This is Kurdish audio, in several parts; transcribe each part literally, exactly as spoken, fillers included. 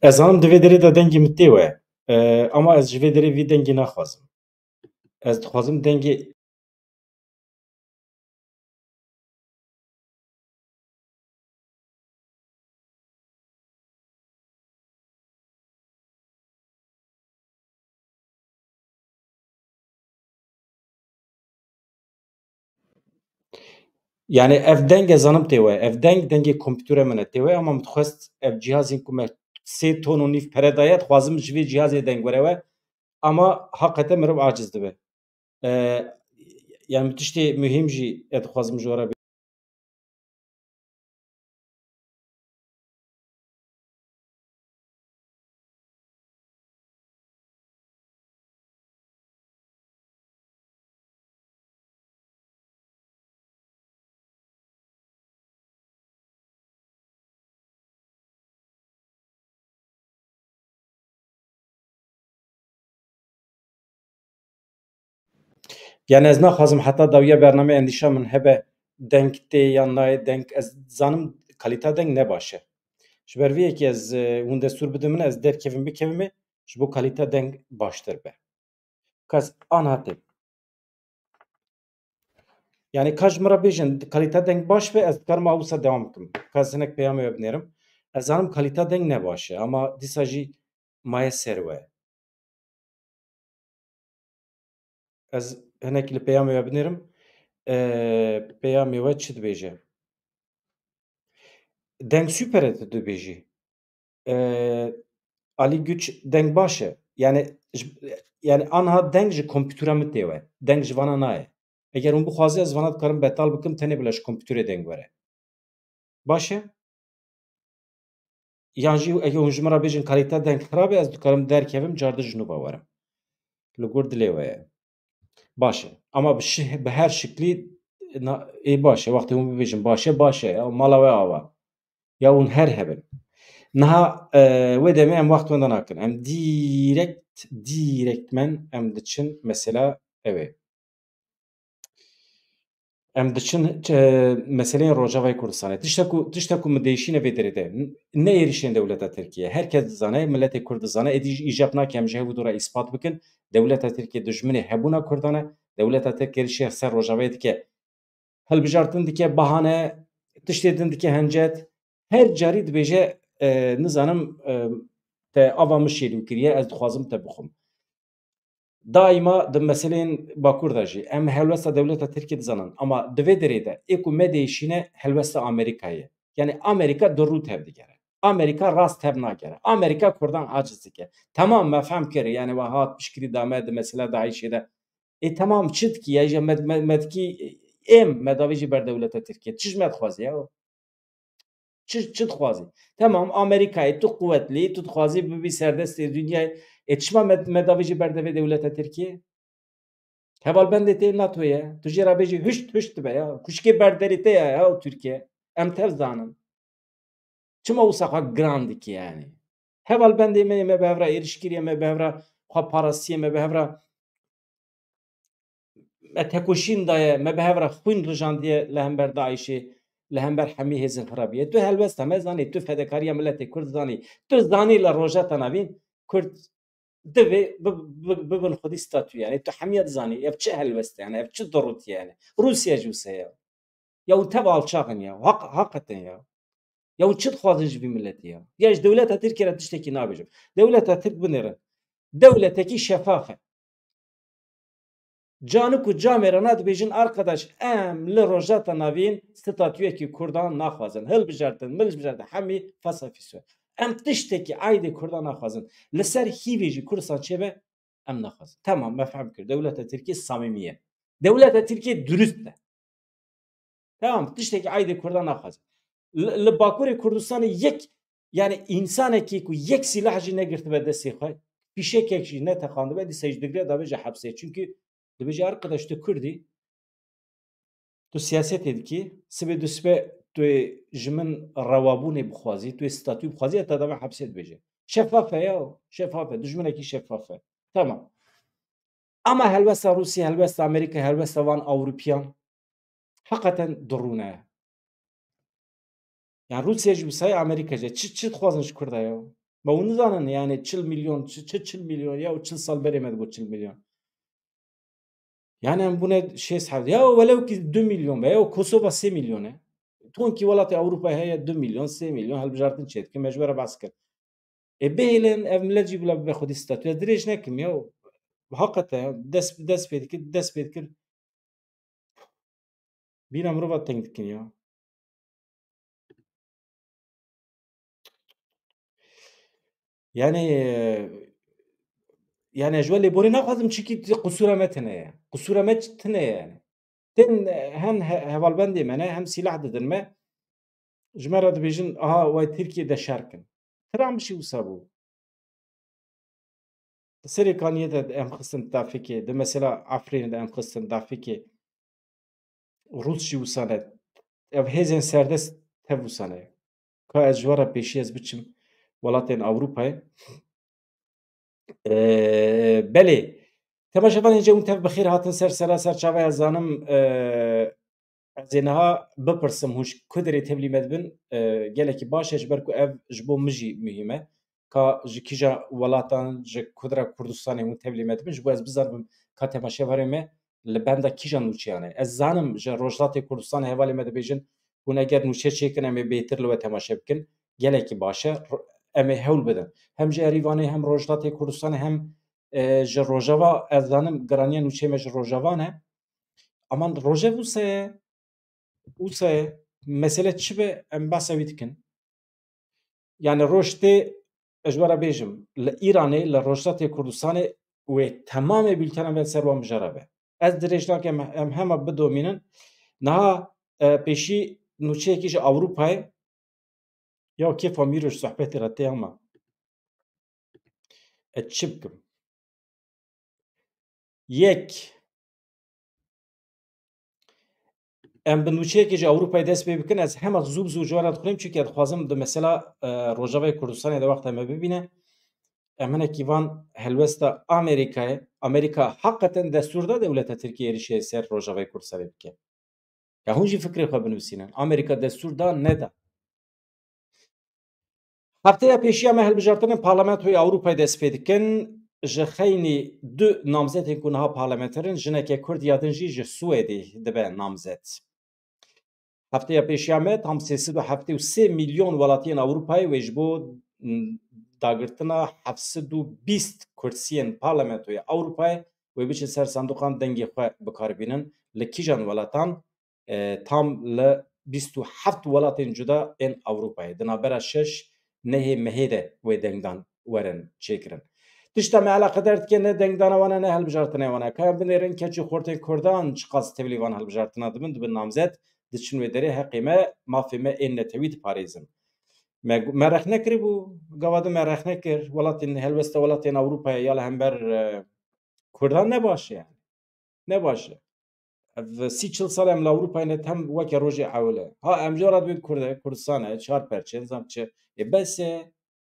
Ez zanim di vê derê de dengê min tê we. E, ama ez ji vê derê vî dengê naxwazim. Ez dixwazim dengê Yani ev deng ez zanim tê we. Ev deng, dengê kompîtura min e tê we, ama min dixwest ev cihazên ku me sê ton û nîv pere daye, dixwazim ji vê cihazê deng were we. Ama haqete mirov aciz dibe. E, yani tiştê muhîm jî ez dixwazim ji we re bê. Yani ez naxwazim heta dawiya bernameyê endîşa min hebe deng tê yan nayê deng. Ez zanim kalîta deng ne baş e. Ji ber vê yekê ez, e, hûn destûr bidin min, ez derkevim bikevimê, ji bo kalîta deng baştir be. Kes anha tê. Yani ka ji min re bêjin, kalîta deng baş be, ez dikarim a wisa dewam bikim. Ka ez hinek peyamê we binêrim. Ez zanim kalîta deng ne baş e, ama dîsa jî maye ser we. Ez hinek li peyamê we binêrim. Ee, peyamê we çi dibêje? Deng super e tu dibêjî. Ee, Alî Güç deng baş e. Yani, ji, yani anha deng ji kompîtura min tê we. Deng ji vana nayê. Eger hûn bixwazî, ez vana dikarim betal bikim, tenê bila ji kompîturê deng were. Baş e? Yan jî eger hûn ji min re bêjin kalîte deng xirab e, ez dikarim derkevim, cardin ji nû ve werim. Li gor dilê we ye. Baş e. Ama bi şi-, bi her şiklî na-, ê baş e. Wextê hûn bibêjin baş e, baş e. Ya mala we ava. Ya hûn her hebin. Niha, e, wê demê em wext wenda nakin. Em direkt, direkt men em diçin mesela ew ê. Em diçin, e, meseleyên Rojavayê Kurdistanê. Tişta ku, tişta ku min değişîne vê derê de. N-, ne êrişên dewleta Tirkiye. Herkes dizane, miletê Kurd dizane. Êdî jî îcab nake em ji hev û dû re îspat bikin. Dewleta Tirkiye dijminê hebûna Kurdan e. Dewleta Tirkiye êrişê ser Rojavayê dike. Hilbijartin dike, bahane, tiştê din dike hencet. Her carî dibêje, e, nizanim, e, te ava min şêrîn kiriye, ez dixwazim te bixwim. Daîma di meseleyên Bakur de jî em helwesta dewleta Tirkiyê dizanin, ama di vê derê de ê ku me diêşîne helwesta Amerîkayê ye. Yani Amerîka du rû tev digere. Amerîka rast tev nagere. Amerîka Kurdan aciz dike. Temam, me fehm kir, yani we hat piştgirî da me di mesela DAIŞê de. Ê temam, çi dikî? Ya jî me, me, me dikî êm, me davêjî ber dewleta Tirkiyê. Çi ji me dixwazî ya? Çi, çi dixwazî? Temam, Amerîkayê tu quwetlî, tu dixwazî bibî serdestê dinyayê. Ê çima me, me davêjî ber devê dewleta Tirkiyê? Hevalbendê te NATO ye. Tu jê re bêjî hişt, hişt dibe ya. Xwişkê berderê te ye ya Tirkiye. Em tev zanin. Çima wisa xwe giran dikî yani? Hevalbendê me, me bi hev re êriş kiriye, me bi hev re xwe parastiye, me bi hev re me tekoşîn daye, me bi hev re xwîn rijandiye li hember DAIŞê, li hember hemî hêzên xirabiyê. Tu helwesta me zanî, tu fedekariya miletê Kurd zanî, tu zanî li Rojheta Navîn Kurd divê bi-, bi-, bibin xwedî statû, yani tu hemiya dizanî, ev çi helwest e, yani ev çi durût e, yani Rûsya jî wisa ye. Ya hûn tev alçax in ya, haq-, haqeten ya. Ya hûn çi dixwazin ji vî miletî ya? Ya ji dewleta Tirkiye re tiştekî nabêjim. Dewleta Tirk binêrin. Dewletekî şefaf e. Canik û camê re ne dibêjin, arkadaş, em li Rojheta Navîn statuyekî Kurdan naxwazin. Hilbijartin, milbijartin, hemî fasafiso. Em tiştekî aîdê Kurdan naxwazin. Li ser hîvê jî Kurdistan çêbe, em naxwazin. Temam, me fehm kir. Dewleta Tirkiye samîmî ye. Dewleta Tirkiye durust e. Tamam, tiştekî aîdê Kurdan naxwazin. Li, li Bakurê Kurdistanê yek, yani însanekî ku yek sîlah jî negirtibe destê xwe, fîşekek jî neteqandibe, dîsa jî digre davêje hepsê. Çünkü dibêje, arkadaş, tu Kurd î, tu siyasetê dikî, sibê dû sibe tu yê ji min rewabûnê bixwazî, tu yê statû bixwazî, heta dave hepsê dibêje. Şeffaf e ya, şeffaf e, dijminekî şeffaf e. Tamam. Ama helwesta Rûsya, helwesta Amerîka, helwesta van Ewropiyan heqeten durûne. Yani Rûsya jî wisa ye, Amerîka jî. Çi, çi dixwazin ji Kurda ya? Ba hûn nizanin, yani çil milyon, çi, çi çil milyon, ya çil sal berê me digot çil milyon. Yani em bûne şêst heft, ya welew ki du milyon be, ya Kosova sê milyon e. Tonkî welatê Ewropayê heye du milyon, sê milyon hilbijartin çêdikin, me ji we re behs kir. Ê bihêlin, ev milet jî bila bibe xwedî statû. Ez dirêj nekim ya. Haqete ya, dest, dest pê dikir, dest pê dikir. Bîna mirova teng dikin ya. Yani, yani ji we lêborî naxwazim, çikî qisûra me tune ye. Qisûra me tune ye yani. Tên, hem he-, hevalbendê me ne, hem sîlah didin me. Ji me re dibêjin, aha, way Tirkiye de şer kin. Tira min jî wisa bû. Di Serê Kaniyê de em xistin Dafikê, di mesela Efrînê de em xistin Dafikê. Rûs jî wisa ne. Ev hêzên serdest tev wisa ne. Ka ez ji we re pêşî ez biçim welatên Ewropayê. Ee, belê. Temaşevanên cem, tev bi xêr hatin ser sera ser çava, ez zanim, ee, ez ê niha bipirsim hûn ji ku derê tevlî me dibin, ee, gelekî baş e, ji ber ku ev ji bo min jî muhîm e. Ka ji kîja welatan, ji ku dera Kurdistanê hûn tevlî me dibin, ji bo ez bizanibim ka temaşevarê me li benda kîja nûçeyan e. Ez zanim ji Rojhilatê Kurdistanê hevalê me dibêjin, hûn eger nûçe çêkin, em ê bêtir li we temaşe bikin. Gelekî baş e. Ro-, em ê hewl bidin. Hem ji Erîvanê, hem Rojhilatê Kurdistanê, hem, e, ji Rojava, ez zanim giraniya nûçeyê me ji Rojava ne. Aman Rojev wisa ye, wisa ye. Mesele çi be, em behsa wî dikin. Yani roj tê, ez ji we re bêjim, li Îranê, li Rojhilatê Kurdistanê wê temamê bültena me ser wan mijara be. Ez dirêj nakim, em hema bidomînin. Niha, e, pêşî nûçeyekî ji Ewropayê, ya kêfa Mîro ji sohbetê re tê ama ez çi bikim? Yek, em bi nûçeyekê ji Ewropayê dest pê bikin, ez hema zû bi zû ji we re dixwînim, çunke dixwazim di mesela, e, Rojavayê Kurdistanê de wexta me bibîne. Em hinekî van helwesta Amerîkayê, Amerîka heqeten destûr da dewleta Tirkiyê êrîşê ser Rojavayê Kurdistanê bike. Ya hûn jî fikrê xwe binivîsînin. Amerîka destûr da, neda. Hefteya pêşiya me hilbijartinên Parlamentoya Ewropayê dest pê dikin. Ji xeynî du namzetên ku niha parlamenter in, jineke Kurd ya din jî ji Swêdê dibe namzet. Hefteya pêşiya me tam sê sed û heftê û sê milyon welatiyên Ewropayê wê ji bo, m, dagirtina heft sed û bîst kursiyên Parlamentoya Ewropayê wê biçin ser sanduqan dengê xwe bi kar bînin. Li kîjan welatan? E, tam li bîst û heft welatên cuda ên Ewropayê di navbera şeş nehê mehê de wê dengdan werin çêkirin. Tişta me eleqedar dike ne dengdana wan e, ne hilbijartinê wan e. Ka em binêrin keçê xortên Kurdan çiqas tevlî van hilbijartina dibin, dibin namzet, diçin wê derê, heqê me, mafê me ên netewî diparêzin. Me, me rexne kiribû, gava din me rexne kir, welatên, helwesta welatên Ewropayê ya li hember, e, Kurdan ne baş e yani. Ne baş e. Ev sî çil sal em li Ewropayê ne, tem weke rojê ewil e. Ha, em cara dibên Kurd e, Kurdistan e, çar perçe, nizam çi. Ê bes e,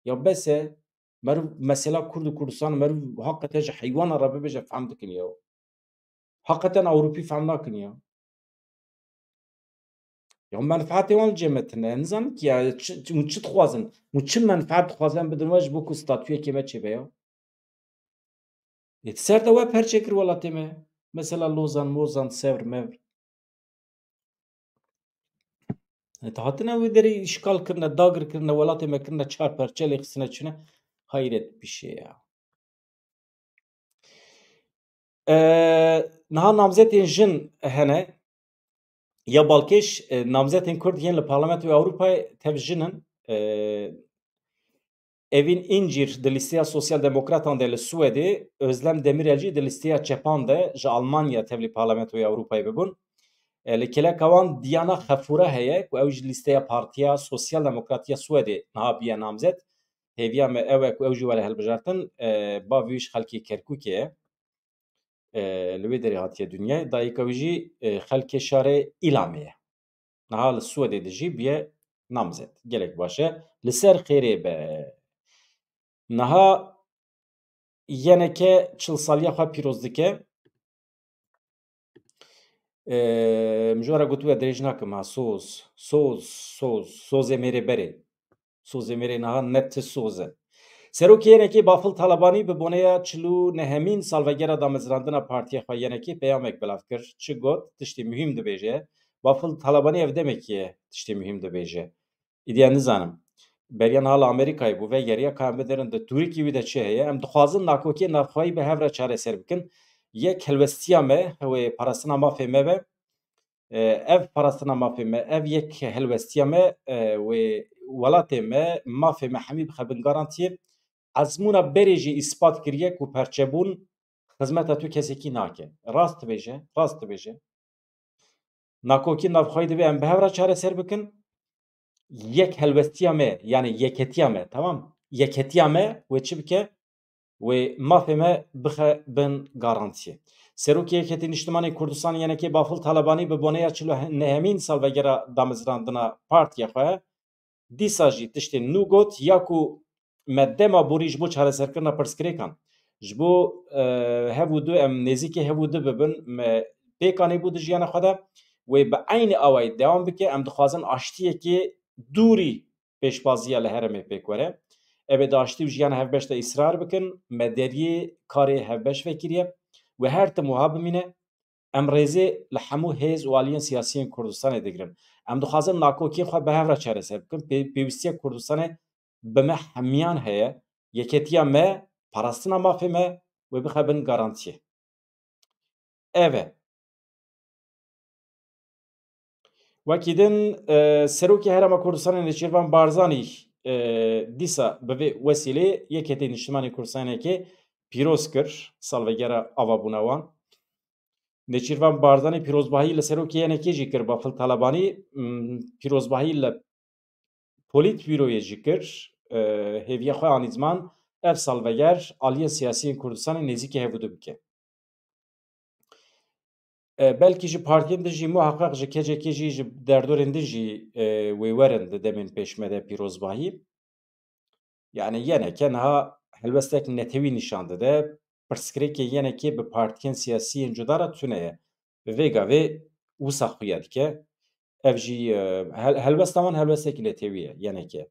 ya bes e. Meriv mesela Kurd û Kurdistan, meriv haqete ji heywana re bibêje, fehm dikin ya. Haqeten Ewropî fehm nakin ya. Ya menfaatê wan li cem me tune. Nizanim ki ya, çi, çi, hûn çi dixwazin? Hûn çi menfaat dixwazin bidin we ji bo ku statuyekê me çêbe ya? Ê, di ser de we perçe kir welatê me. Mesela Lozan, Mozan, Sevr, Mevr. Ê, di hatine wê derê îşgal kirine, dagir kirine, welatê me kirine çar perçe, lê xistine çûne. Hayret bir şey ya. E, niha namzetên jin hene. Ya balkêş, e, namzetên Kurd yên li Parlamentoya Ewropayê tev jin in. E, Evîn Încîr di lîsteya Sosyal Demokratan de li Swêdê, Özlem Demirel jî di lîsteya Çepan de ji Almanya tevlî Parlamentoya Ewropayê bibûn. E, li kêleka wan Diana Xefûra heye ku ew ji lîsteya Partiya Sosyal Demokratiya Swêdê niha bûye namzet. Hêviya me ew e ku ew jî were hilbijartin. E, bavê wî ji xelkê Kerkûkê ye. E, li wê derê hatiye dinyayê. Dayika wî jî, e, xelkê şarê Îlamê ye. Niha li Swêdê dijî bûye namzet. Gelek baş e. Li ser xêrê be. Niha yeneke çil saliya xwe pîroz dike. Ee, min ji we re gotiye dirêj nakim ha, soz, soz, soz, sozê mêrê berê. Sozê mêrê niha ne ti soz e. Serokê Y N K'ê Bafil Talebanî bi boneya çil û nehemîn salvegera damezrandina partiya xwe Y N K'ê peyamek belav kir. Çi got? Tiştê muhîm dibêje. Bafil Talebanî ev demekî ye tiştê muhîm dibêje. Îdiya nizanim. Beriya niha li Amerîkayê bû, vegeriya, ka em biderin di tûrikî wî de çi heye. Em dixwazin nakokiyê navxweyî bi hev re çareser bikin. Yek helwestiya me, wê parastina mafê me be. E, ev parastina mafê me, ev yek helwestiya me, e, wê welatê me, mafê me hemî bixe bin garantiyê. Ezmûna berê jî îspat kiriye ku perçebûn xizmeta tu kesekî nake. Rast dibêje, rast dibêje. Nakokî navxweyî divê em bi hev re çareser bikin. Yek helwestiya me, yani yeketiya me, tamam? Yeketiya me wê çi bike? Wê mafê me bixe bin garantiyê. Serokê Yeketî Niştimanê Kurdistanê Y N K'ê Bafil Talebanî bi boneya çil û nehemîn salvegera damezrandina partiya xwe dîsa jî tiştên nû got, ya ku me dema borî ji bo çareserkirina pirsgirêkan, ji bo, e, hev û du, em nêzîkî hev û du bibin, me pêkanê bû di jiyana xwe de, wê bi eynî awayî dewam bike. Em dixwazin aştiyekê dûrî pêşbaziya li herêmê pêk were. Em ê di aştî û jiyana hevbeş de îsrar bikin, me deriyê karê hevbeş vekiriye. Wê her tim wiha bimîne. Em rêzê li hemû hêz û aliyên siyasiyên Kurdistanê digirin. Em dixwazin nakokiyên xwe bi hev re çareser bikin. Pê-, pêwîstiya Kurdistanê bi me hemiyan heye. Yeketiya me, parastina mafê me wê bixe bin garantiyê. Ev e. Wekî din, e, Serokê Herêma Kurdistanê Nêçîrvan Barzanî, e, dîsa bi vê wesîlê Yeketî Niştimanê Kurdistanê Y N K'ê pîroz kir salvegera avabûna wan. Nêçîrvan Barzanî pîrozbahî li Serokê Y N K'ê jî kir, Bafil Talebanî, m, pîrozbahî li Polîtbîroyê jî kir, e, hêviya xwe anî ziman, ev salveger aliyên siyasiyên Kurdistanê nêzîkî hev û du bike. E, belkî ji partiyên din jî muheqeq ji K C K'ê jî, ji derdorên din jî, e, wê werin di demên pêş me de pîrozbahî. Yani Y N K niha helwestek netewî nîşan dide. Pirsgirêkê Y N K'ê bi partiyên siyasî yên cuda re tune ye. Bi vê gavê wisa xuya dike. Ev jî, e, hel-, helwesta wan helwestekî netewî ye Y N K.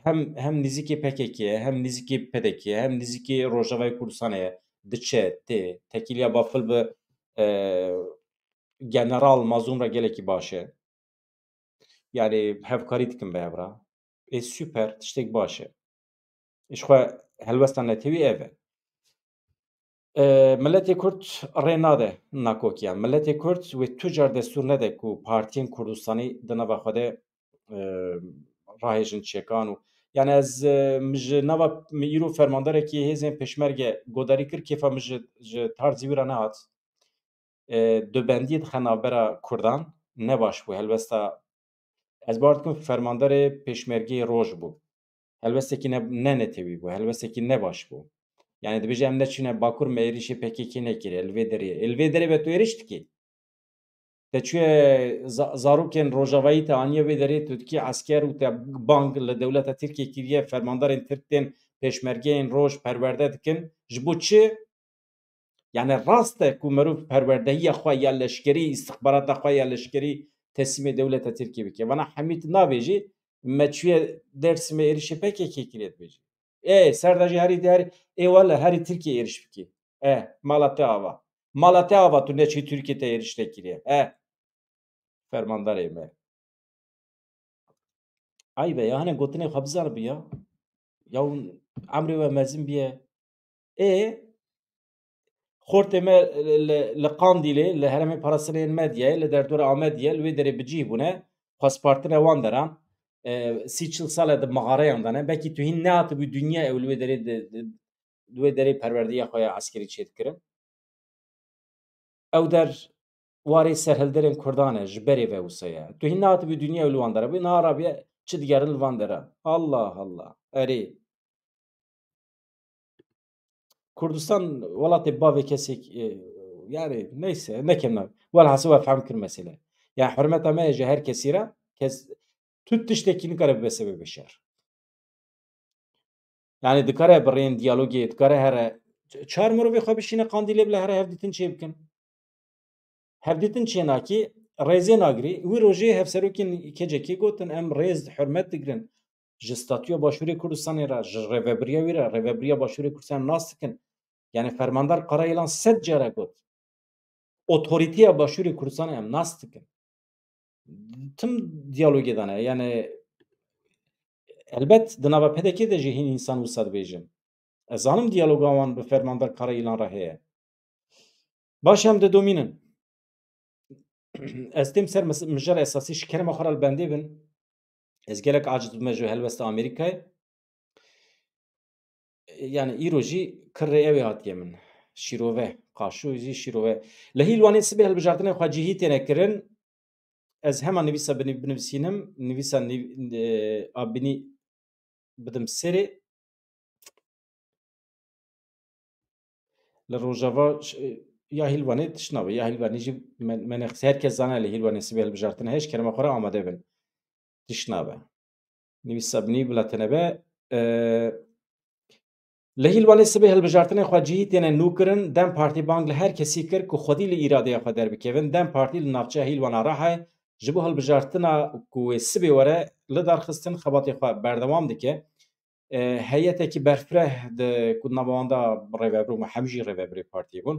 Hem, hem nîzîkî P K K ye, hem nîzîkî P D K ye, hem nîzîkî Rojavayê Kurdistanê ye. Diçe, tê. Tekîliya Bafil bi, e, General Mazlûm re gelekî baş e. Yani hevkarî dikin bi hev re. Ê, super, tiştek baş e. Ji xwe helwesta netewî ev e. E, miletê Kurd rê nade nakokiyan. Miletê Kurd wê tu car destûr nede ku partiyên Kurdistanî di nava xwe de, e, rahêjin çekan û, yani ez, e, min ji nava, min îro fermandarekî hêzên pêşmerge godarî kir, kêfa min ji, ji tarzî wî re nehat. E, dubendiyê dixe navbera Kurdan ne baş bû. Helwesta, ez bawer dikim fermandarê pêşmergeyê roj bû. Helwestekî ne, ne netewî bû, helwestekî ne baş bû. Yani dibêje em neçûne Bakur, me êrişê P K K nekiriye, li vê derê. Ê, li vê derê be tu êriş dikî. Te çûye za-, zarokên Rojavayî te aniye vê derê, tu dikî esker û te bang li dewleta Tirkiyê kiriye, fermandarên Tirk tên pêşmergeyên roj perwerde dikin. Ji bo çi? Yani rast e ku merov perwerdehiya xwe ya leşkerî, îstixbarata xwe ya leşkerî teslîmê dewleta Tirkiyê bike. Vana hemî tu nabêjî, me çûye Dêrsimê êrişê P K K kiriye dibêjî. Ê, ser de jî herî, herî, ê wele herî Tirkiye êriş bikî. E, mala te ava. Mala te ava tu neçî Tirkiye te êriş te kiriye. E, fermandarê me. Ayb e ya, hene gotinê xwe bizanibin ya. Ya hûn emrê we mezin biye. Ê, xortê me li, li, li Qandîlê, li herêmê parastinê yên Medyayê, li derdora Amediyê, li wê derê bi cih bûne, xwespartine wan deran, e, sî çil sal e di mixareyan de ne. Belkî tu hîn nehatibû dinya ew li wê derê di, di, di wê derê perwerdeya xwe ya eskerî çêdikirin. Ew der warê serhilderên Kurdan e, ji berê ve wisa ye. Tu hîn nehatibû dinya ew li wan dera bû, niha rabiye çi digerin li van dera. Allah Allah. Erê. Kurdistan welatê bavê kesek, e, yani neyse, nekem na. Welhasil we fehm kir mesele. Yani hurmeta me ji her kesî re, kes, tu tiştekî nikare bibe sebebê şer. Yani dikare bi rêyên diyalogê, dikare here ç-, çar mirovê xwe bişîne Qandîlê, bila here hevdîtin çê bikin. Hevdîtin çê nakî, rêzê nagirî. Wî rojê hevserokên K C K gotin, em rêz, hurmet digirin. ji statûya Başûrê Kurdistanê re, ji rêvebiriya wî re, rêvebiriya Başûrê Kurdistanê nas dikin. Yani Fermandar Karayilan sed care got, otorîteya Başûrê Kurdistanê em nas dikin. Tim diyalogê de ne. Yani elbet di nava P D K de jî hîn însan wisa dibêjin. Ez zanim diyaloga wan bi Fermandar Karayilan re heye. Baş em didomînin. Ez têm ser mis-, mijara esasî, ji kerema xwe re li bendê bin. Ez gelek aciz bûme ji helwesta Amerîkayê. Yani îro jî kirrê ew ê hatiye min. Şîrove, qaşo jî şîrove. Li Hîlwanê sibê hilbijartinên xwe cihî têne kirin. Ez hema nivîsa binî-, binivîsînim, nivîsa nîv-, e, a binî bidim serê. Li Rojava ş-, ya Hîlwanê tişt nabe, ya Hîlwanê jî me-, me nexis-, her kes zane li Hîlwanê sibê hilbijartin heye, ji kerema xwe re amade bin. Tişt nabe. Nivîsa binî bila tene be. E, Li Hîlwanê sibê hilbijartinên xwe cihî têne nûkirin, DEM Partî bang li her kesî kir ku xwedî li îradeya xwe derbikevin. DEM Partî li navçeya Hîlwana Rihayê ji bo hilbijartina ku wê sibê were li dar xistin xebatê xwe berdewam dike. E, heyetekî berfireh di ku di nava wan de rêvebir û hemî jî rêvebirê partiyê bûn.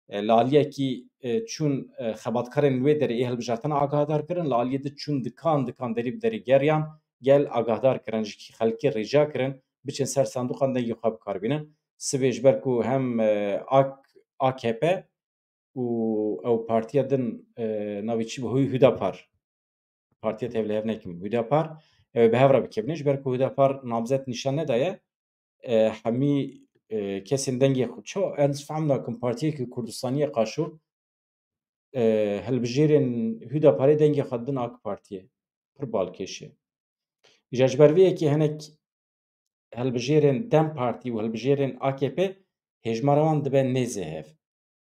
E, li aliyekî, e, çûn, e, xebatkarên wê derê ê hilbijartina agahdar kirin, li aliyê di çûn dikan, dikan derî bi derî geriyan, gel agahdar kirin, ji xelkê rica kirin, biçin ser sanduqan dengê xwe bi kar bînin. Sibê ji ber ku hem, e, A K, A K P û ew partiya din, e, navê çi bû? Hû-, Hudapar. Partiya tevlihev nekim. Hudapar, ew ê bi hev re bikevine, ji ber ku Hudapar namzet nîşan nedaye, e, hemî, e, kesên dengê xwe, ço, ez fam nakim, partiyeke Kurdistaniye qaşo, e, hilbijêrên Hudaparê dengê xwe didin A K Partiyê. Pir balkêş e. Îja ji ber vê yekê hinek hilbijêrên DEM Partî û hilbijêrên A K P hêjmara wan dibe nêzê hev.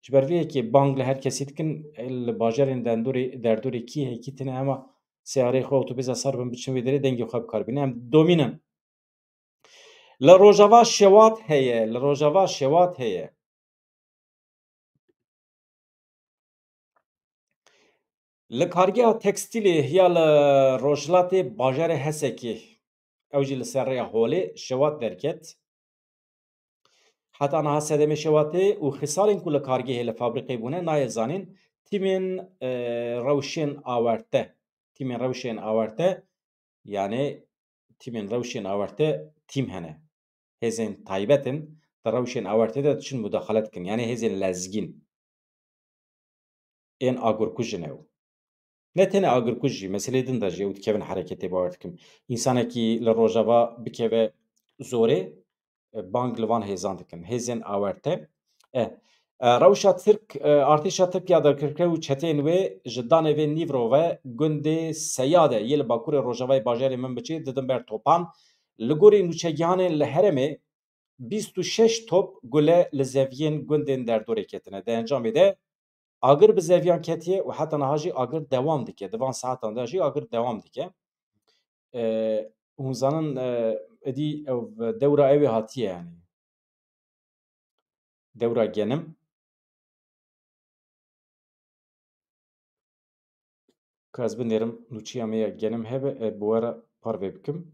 Ji ber vê yekê bang li her kesî dikin, li bajarên dendorê, derdorê kî heye, kî tune, hema seyareyê xwe, otobêsa sar bin, biçin wê derê, dengê xwe bi kar bînin. Em domînin. Li Rojava şewat heye, li Rojava şewat heye. Li kargeha tekstîlê ya li Rojhilatê bajarê Hesekê, ew jî li ser rêya holê şewat derket. Heta niha sedemê şewatê û xisarên ku li kargehê, li fabrîqê bûne nayê zanîn. Tîmên, e, rewşên awarte, tîmên rewşên awarte, yani tîmên rewşên awarte tîm hene. Hêzên taybet in, di rewşên awarte de diçin mudaxalet dikin, yani hêzên lezgîn. Ên agirkuj in ew. Ne tenê agirkuj jî, meseleyê din de jî ew dikevin hereketê, bawer dikim. Însanekî li Rojava bikeve zorê, e, bang li van hêzan dikin. Hêzên awerte. E, e, rewşa Tirk, e, artêşa Tirk ya derkirker û çeteyên wê ji danê vê nîvro ve gundê Seyade yê li bakurê rojavayê bajarê Minbiçê didin ber topan. Li gorî nûçegihanên li herêmê, bîst û şeş top gule li zeviyên gundên derdorê ketine. Di encamê de agir bi zeviyan ketiye û heta niha jî agir dewam dike. Di van saetan de jî agir dewam dike. E, hûn zanin, e, êdî ew dewra ew ê hatiye, yani. Dewra genim. Ka ez binêrim, nûçiya me ya genim hebe, e, bi we re parve bikim.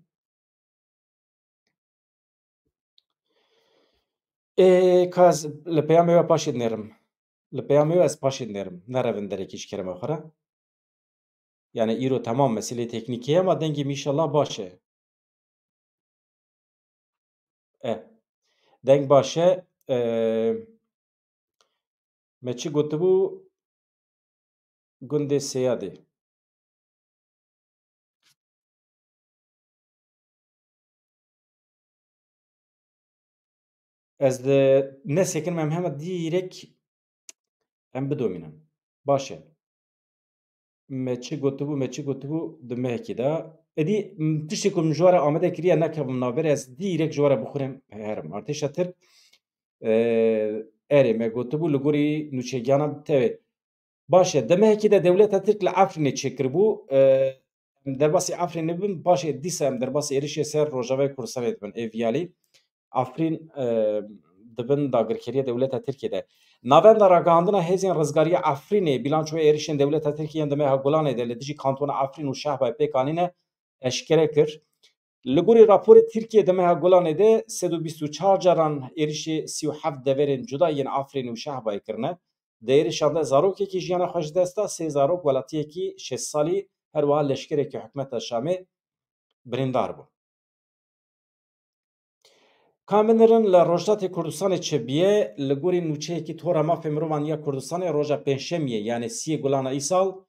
Ê, ka ez li peyamê we paşê dinêrim. Li peyamê we ez paşê dinêrim. Nerevin derekî ji kerema xwe re. Yani îro temam meselê teknîkî ye, ama dengê min înşallah baş e. E, deng baş e. E, me çi gotibû? Gundê Seyadê. Ez di nesekin, em hema dîrek em bidomînin. Baş e. Me çi gotibû, me çi gotibû di mehekî de. Êdî, m, tiştê ku min ji we re amade kiriye, nekevim navberê, ez dîrek ji we re bixwînim herim. Artêşa Tirk, e, erê, me gotibû li gorî nûçegiyana tevê. Baş e, di mehekî de dewleta Tirk li Efrînê çêkiribû, e, em derbasî Efrînê bibin, baş e, dîsa em derbasî êrişê ser Rojavayê Kurdistanê dibin, ê viyalî. Efrîn, e, di bin dagirkeriya dewleta Tirkiyê de. Navenda ragihandina hêzên rizgariya Efrînê, bîlançoya êrişên dewleta Tirkiyê yên di meha Gulanê de li dijî kantona Efrîn û Şehbayê pêk anîne, eşkere kir. Li gorî raporê Tirkiyê di meha Gulanê de sed û bîst û çar caran êrişê sî û heft deverên cuda yên Afrîn û Şehbayê kirine. Di êrişan de zarokekî jiyana xwe ji dest da, sê zarok, welatiyekî şêst salî, her wiha leşkerekî hikûmeta Şamê birîndar bû. Ka em binirin li Rojhilatê Kurdistanê çi biye, li gorî nûçeyekî Tora Mafê Mirovan ya Kurdistanê roja Pêncşemiyê, yanê siyê Gulana îsal,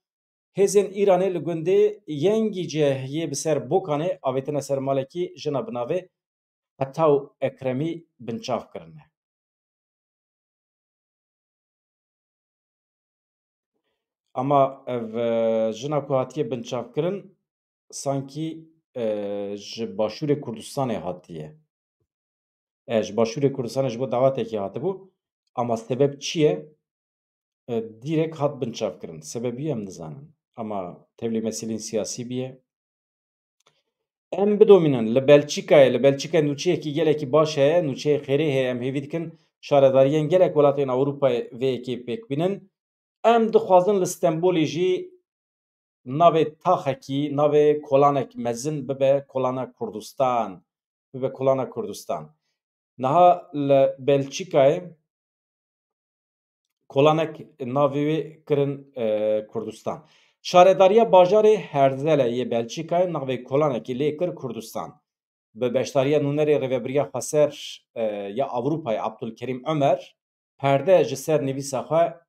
hêzên Îranê li gundê Yengîce yê bi ser Bokanê avêtine ser malekî jina bi navê Hetaw Ekremî binçav kirine. Ama ev, e, jina ku hatiye binçavkirin, sankî, e, ji Başûrê Kurdistanê hatiye. E, ji Başûrê Kurdistanê ji bo dawetekî hatibû. Ama sebeb çi ye? E, dîrek hat binçavkirin. Sebebî em nizanin. Ama tevlî meselên siyasî biye. Em bidomînin, li Belçîkayê, li Belçîkayê nûçeyekî gelekî baş heye, nûçeyê xêrê heye, em hêvî dikin şaredariyên gelek welatên Ewropayê vê yekê pêk bînin. Em dixwazin li Stenbolê jî navê taxekî, navê kolanek mezin bibe kolana Kurdistan, bibe kolana Kurdistan. Niha li Belçîkayê kolanek navê wê kirin, e, Kurdistan. Şaredariya bajarê Herzele yê Belçîkayê navê kolanekî lê kir Kurdistan. Bi beşdariya nûnerê Rêvebiriya Xweser, e, ya Ewropayê Abdulkerîm Omer perde ji ser nivîsa xwe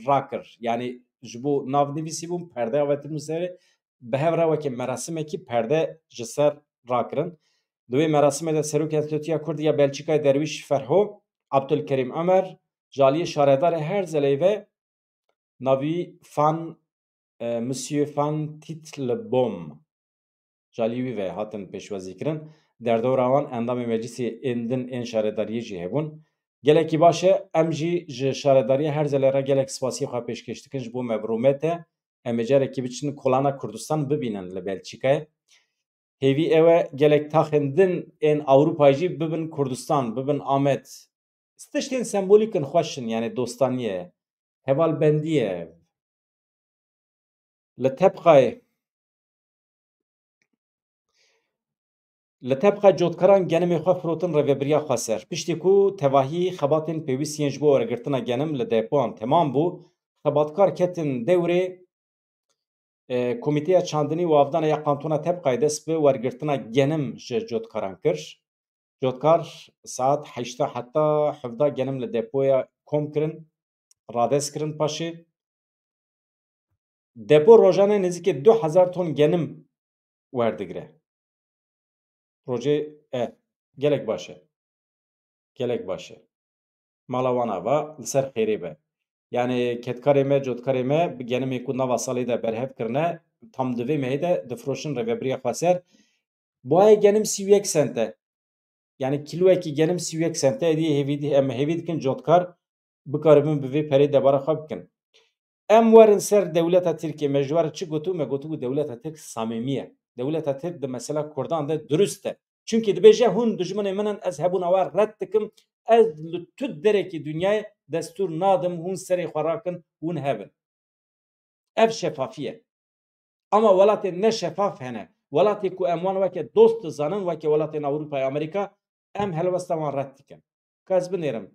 rakir. Yanî ji bo navnivîsî bûn, perde avêtibûn serê, bi hev re weke merasimekî perde ji ser rakirin. Di wê merasimê de Serokê Enstitûya Kurdî ya Belçîkayê Derwîş Ferho, Abdulkerîm Omer, ji aliyê şaredarê Herzeleyê ve navî Fan, e, Monsieur Fan Titelbaum, ji alî wî ve hatin pêşwazîkirin. Derdora wan endamê meclisê ên din ên şaredariyê jî hebûn. Gelekî baş e, em jî ji şaredariya Herzelê re gelek spasiyê xwe pêşkêş dikin ji bo me bi rûmet e. Em ê carekî biçin kolana Kurdistan bibînin li Belçîkayê. Hêvî ew e gelek taxên din ên Ewropayê jî bibin Kurdistan, bibin Amed. Tiştên sembolîk in, xweş in, yanî dostanî ye, hevalbendî ye. Li Tebqayê, li Tebqayê cotkaran genimê xwe firotin Rêvebiriya Xweser. Piştî ku tevahî xebatên pêwîst yên ji bo wergirtina genim li depoyan temam bû, xebatkar ketin dewrê, e, Komîteya Çandinî û Avdana ya Kantona Tebqayê dest bi wergirtina genim ji cotkaran kir. Cotkar saet heşta heta hevda genim li depoya kom kirin, rades kirin paşê. Depo rojane nêzîkê du hezar ton genim werdigire. Rojê, e, gelek baş e. Gelek baş e. Mala wan ava li ser xêrê be. Yanî kedkarê me, cotkarê me bi genimê ku nava salê de berhev kirine, tam di vê mehê de difiroşin Rêvebiriya Xweser. Buhayê genim sî û yek sent e. Yanî kîloyekî genim sî û yek sent e. Êdî hêvî, em hêvî dikin cotkar bikaribin bi vê perê debara xwe bikin. Em werin ser dewleta Tirkiyê, me ji we re çi gotû? Me gotû ku dewleta Tirk samîmî ye. Dewleta Tirk di mesela Kurdan de durust e. Çimkî dibêje, hûn dijminê min in, ez hebûna we red dikim, ez li tu derekî dinyayê destûr nadim hûn serê xwe rakin, hûn hebin. Ev şefafî ye. Ama welatên ne şefaf hene. Welatê ku em wan weke dost dizanin, weke welatên Ewropayê, Amerîka, em helwesta wan red dikin. Ka ez binêrim.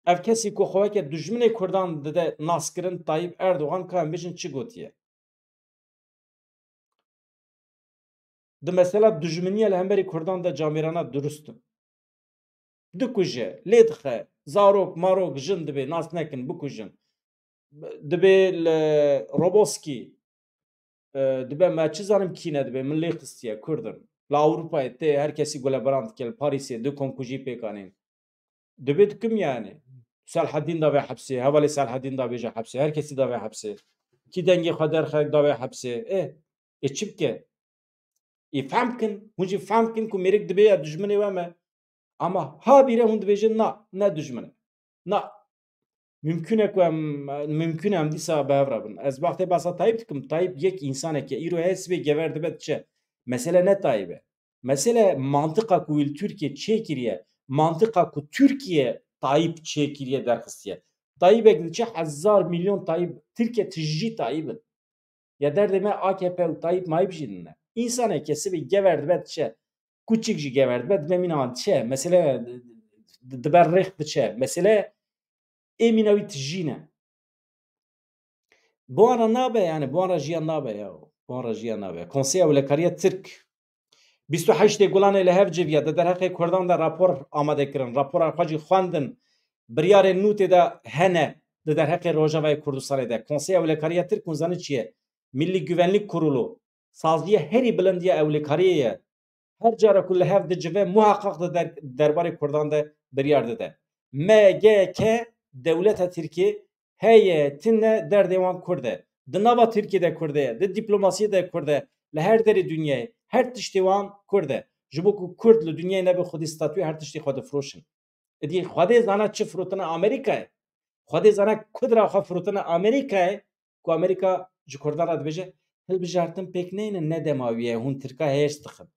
Ev kesî ku xwe weke dijminê Kurdan dide naskirin, Tayyip Erdogan, ka em bêjin çi gotiye? Di mesela dijminiya li hemberî Kurdan de camêrana durust in. Dikuje, lê dixe, zarok, marok, jin dibê nas nekin, bikujin. Dibê li Roboskî, e, dibe me çi zanim kî ne dibê, min lê xistiye, Kurd in. Li Ewropayê tê her kesî gulebaran dike, li Parîsê du komkujî pêk anîn. Dibê dikim yani. Selhedîn davê hepsê, hevalê Selhedîn davêje hepsê, her kesî davê hepsê. Kî dengê xwe derxe davê hepsê. Ê, ê çi bike? Ê fehm kin, hûn jî fehm kin ku mêrik dibê ya dijminê we me. Ama ha bîre hûn dibêjin na, ne dijmin e. Na. Mümkün e ku em, mümkün e em dîsa bi hev re bin. Ez wextê behsa Tayyip dikim, Tayyip yek însanek e, îro heye sibê gever dibe diçe. Mesele ne Tayyip e. Mesele mantiqa ku li Tirkiye çêkiriye, mantiqa ku Tirkiye Tayyip çêkiriye derxistiye. Tayyipek diçe hezar milyon Tayyip, Tirkiye tijî Tayyip in. Ya derdê me A K P û Tayyip Mayip jî nine. Însaneke sibê gever dibe diçe, kuçik jî gever dibe, dibe mîna wan diçe. Mesele di-, dibe rêx diçe. Mesele ê mîna wî tijî ne. Bi wan re nabe, yani bi wan re jiyan nabe ya. Bi wan re jiyan nabe. Konseya Ewlekariya Tirk bîst û heştê Gulanê li hev civiya, di derheqê Kurdan de rapor amade kirin, rapora xwe jî xwendin, biryarên nû tê de hene di derheqê Rojavayê Kurdistanê de. Konseya Ewlekariya Tirk hûn zanî çi ye? Milli Güvenlik Kurulu, saziyê herî bilind ya ewlekariyê ye. Her cara ku li hev dicive muheqeq di der-, derbarê Kurdan de biryar dide. M G K dewleta Tirkiyê heye, tune derdê wan Kurd e. Di nava Tirkiyê de Kurd e, di dîplomasiyê de Kurd e, li her derê dinyayê her tiştê wan Kurd e. Ji bo ku Kurd li dinyayê nebe xwedî statûyê her tiştê xwe difiroşin. Êdî Xwedê zana çi firotine Amerîkayê. Xwedê zana ku dira xwe firotine Amerîkayê, ku Amerîka ji Kurdan re dibêje, hilbijartin pêk neynin, ne dema wî ye, hûn Tirka hêrs dixin.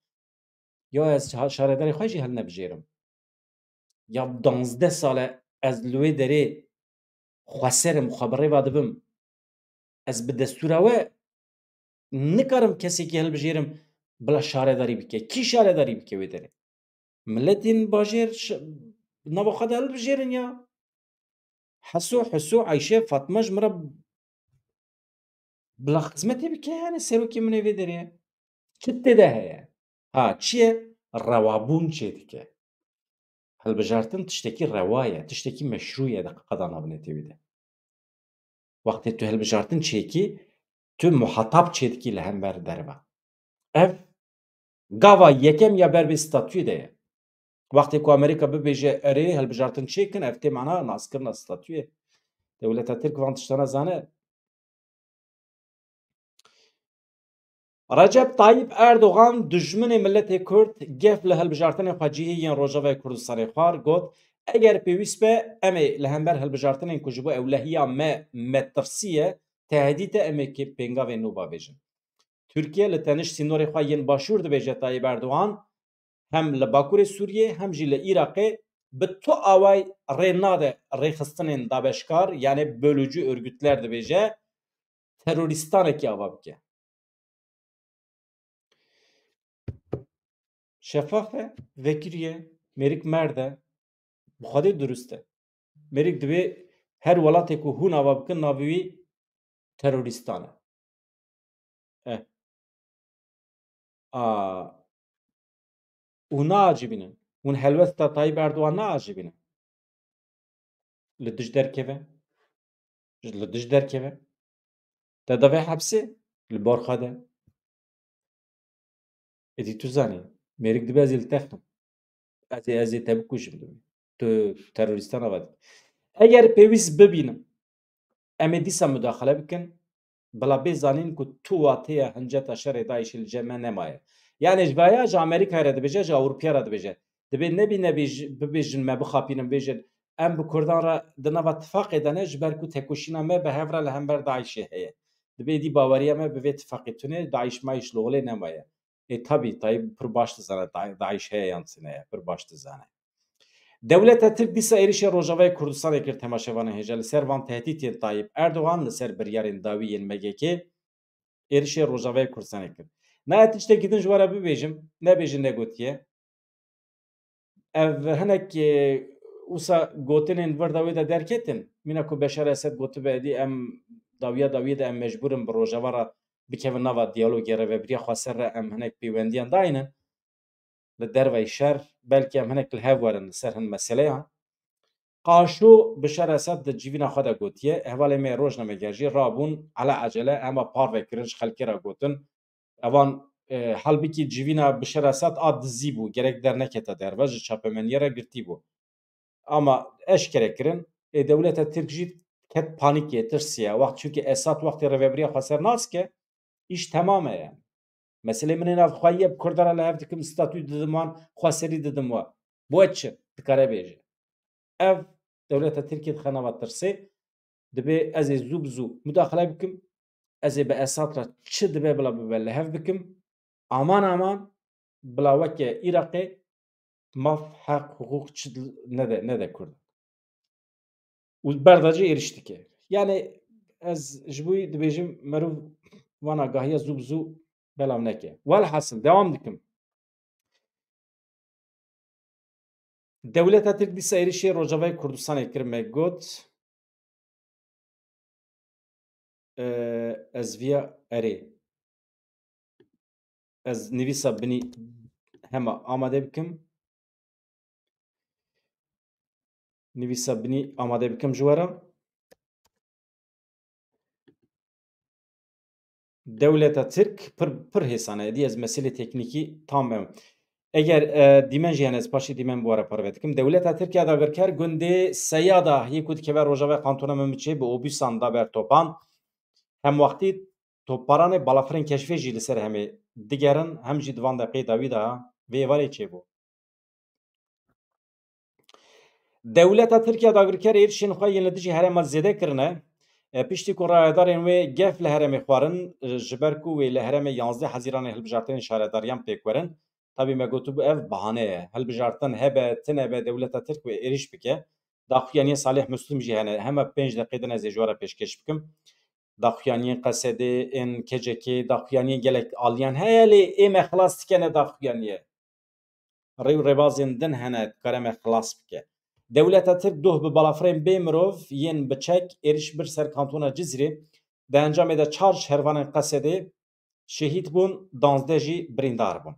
Ya ez şa-, şaredarê xwe jî hilnebijêrim. Ya danzdeh sal e ez li wê derê xweser im, xwe bi rê ve dibim. Ez bi destûra we nikarim kesekî hilbijêrim bila şaredarî bike. Kî şaredarî bike wê derê? Miletên bajêr ş-, nava xwe de hilbijêrin ya. Heso, Heso, Ayşe, Fatma ji min re bila xizmetê bike, yani serokê min ê vê derê. Çi tê de heye? Ha, çi ye? Rewabûn çêdike. Hilbijartin tiştekî rewa ye, tiştekî meşrû ye di qada navnetewî de. Wextê tu hilbijartin çêkî, tu muhatab çêdikî li hember derve. Ev gava yekem ya ber vê statûyê de ye. Wextê ku Amerîka bibêje erê hilbijartin çêkin, ev tê mana naskirina statûyê. Dewleta Tirk van tiştana zane. Recep Tayyip Erdogan, dijminê miletê Kurd, gef li hilbijartinên xwecihî yên Rojavayê Kurdistanê xwar, got, eger pêwîst be, em ê li hember hilbijartinên ku ji bo ewlehiya me metirsî ye, tehdît e, em ê kê-, pêngavên nû bavêjin. Tirkiye li tenişt sînorê xwe yên başûr, dibêje Tayyip Erdogan, hem li Bakurê Sûriyê hem jî li Iraqê bi tu away rê nade rêxistinên dabeşkar, yani bölücü örgütler dibêje, terorîstanekî ava bike. Şefaf e, vekirî ye, mêrik merd e, bi xwedê durust e. Mêrik dibê her welatê ku hûn ava bikin navê wî terorîstan e. Eh. A, û naacibînin. Hûn helwesta Tayyip Erdogan naacibînin. Li dij derkeve. Li dij derkeve. Te davê hepsê li bar xwe de. Êdî tu zanî, mêrik dibe ez ê li te xim. Ez ê, ez ê te bikujim dibê. Tu terorîstan ava dikî. Eger pêwîst bibînim, em ê dîsa mudaxele bikin, bila bê zanîn ku tu wateya hinceta şerê DAIŞê li cem me nemaye. Yani ji vaya ji Amerîkayê re dibêje, ji Ewropiya re dibêje. Dibê nebî, nebî ji-, bibêjin me bixapînin, bêjin em bi Kurdan re di nava tifaqê de ne, ji ber ku tekoşîna me bi hev re li hember DAIŞê heye. Dibê dî baweriya me bi vê tifaqê tune, DAIŞ MAIŞ li holê nemaye. Ê, tabî, Tayyip pir baş dizane, Da-, DAIŞ heye yan tune ye, pir baş dizane. Dewleta Tirk dîsa êrişê Rojavayê Kurdistanê kir, temaşevanên hêja, li ser van tehdîtên Tayyip Erdogan, li ser biryarên dawî yên M G K êrişê Rojavayê Kurdistanê kir. Nayê tiştekî din ji we re bibêjim, nebêjin negotiye. Ev hinek, e, wisa gotinên vir de wê de derketin. Mîna ku Beşar Esed gotibe, êdî em dawiya dawiyê de em mecbûr in bi Rojava re bikevin nava diyalogê, rêvebiriya xweser re em hinek pêwendiyan daynin. Li derveyî şer, belkî em hinek li hev werin li ser hin meseleyan. Qaşo Beşar Esed di civîna xwe de gotiye, hevalê me rojnameger jî rabûn, ele ecele, hema parve kirin, ji xelkê re gotin, evan, e, halbikî civîna Beşar Esed a dizî bû, gerek dernekete derve, ji çapemeniyê re girtî bû. Ama eşkere kirin, ê, dewleta Tirk jî ket panîkê, tirsiye. Wext, çunkî Esad wextê rêvebiriya xweser nas ke, îş temam e yani. Meselê min ê navxweyî ye, bi Kurda re li hev dikim, statûyê didim wan, xweserî didim we. Bo çi? Dikare bêje. Ev dewleta Tirkiyê dixe nava tirsê, dibê ez ê zû bi zû mudaxile bikim, ez ê bi Esad re çi dibe bila bibe li hev bikim, aman aman bila weke Iraqê maf, heq, hiqûq çi nede, nede Kurdan. Û berda jî êrîş dike. Yani ez ji bo wî dibêjim, meriv van agahiya zû bi zû Belav neke. Welhasil, dewam dikim. Dewleta Tirk dîsa êrişê Rojavayê Kurdistanê kir, me got. Ee, ez viya erê. Ez nivîsa binî hema amade bikim. Nivîsa binî amade bikim ji we re. Dewleta Tirk pir, pir hêsan e. Êdî ez meselê teknîkî tam em. Eger, e, dîmen jî hene, ez paşê dîmen bi we re parve dikim. Dewleta Tirk ya dagirker gundê Seyada yê ku dikeve rojavayê kantona Minbiçê bi obûsan da ber topan. Hemwextî topbaranê balafirên keşfê jî li ser hemê digerin, hem jî di van deqeyê dawî de vê êvarê çêbû. Dewleta Tirk ya dagirker êrişên xwe yên li dijî herêma zêde kirine. E, piştî ku rayedarên wê gef li herêmê xwarin, e, ji ber ku wê li herêmê yanzdeh Hezîranê hilbijartinên şaredariyan pêk werin. Tabî me gotibû ev bahane ye. Hilbijartin hebe, tune be, dewleta Tirk wê êriş bike. Daxuyaniyên Salih Muslim jî hene. Hema pênc deqê din ez ê ji we re pêşkêş bikim. Daxuyaniyên Qesedê, ên K C K, daxuyaniyên gelek aliyan heye, lê ê me xilas dikene daxuyaniye. Rê û rêbazên din hene, dikare me xilas bike. Dewleta Tirk doh bi balafirên bê mirov yên bi çek êriş bir ser kantona Cizîrê. Di encamê de çar şervanên Qesedê şehîd bûn, danzdeh jî birîndar bûn.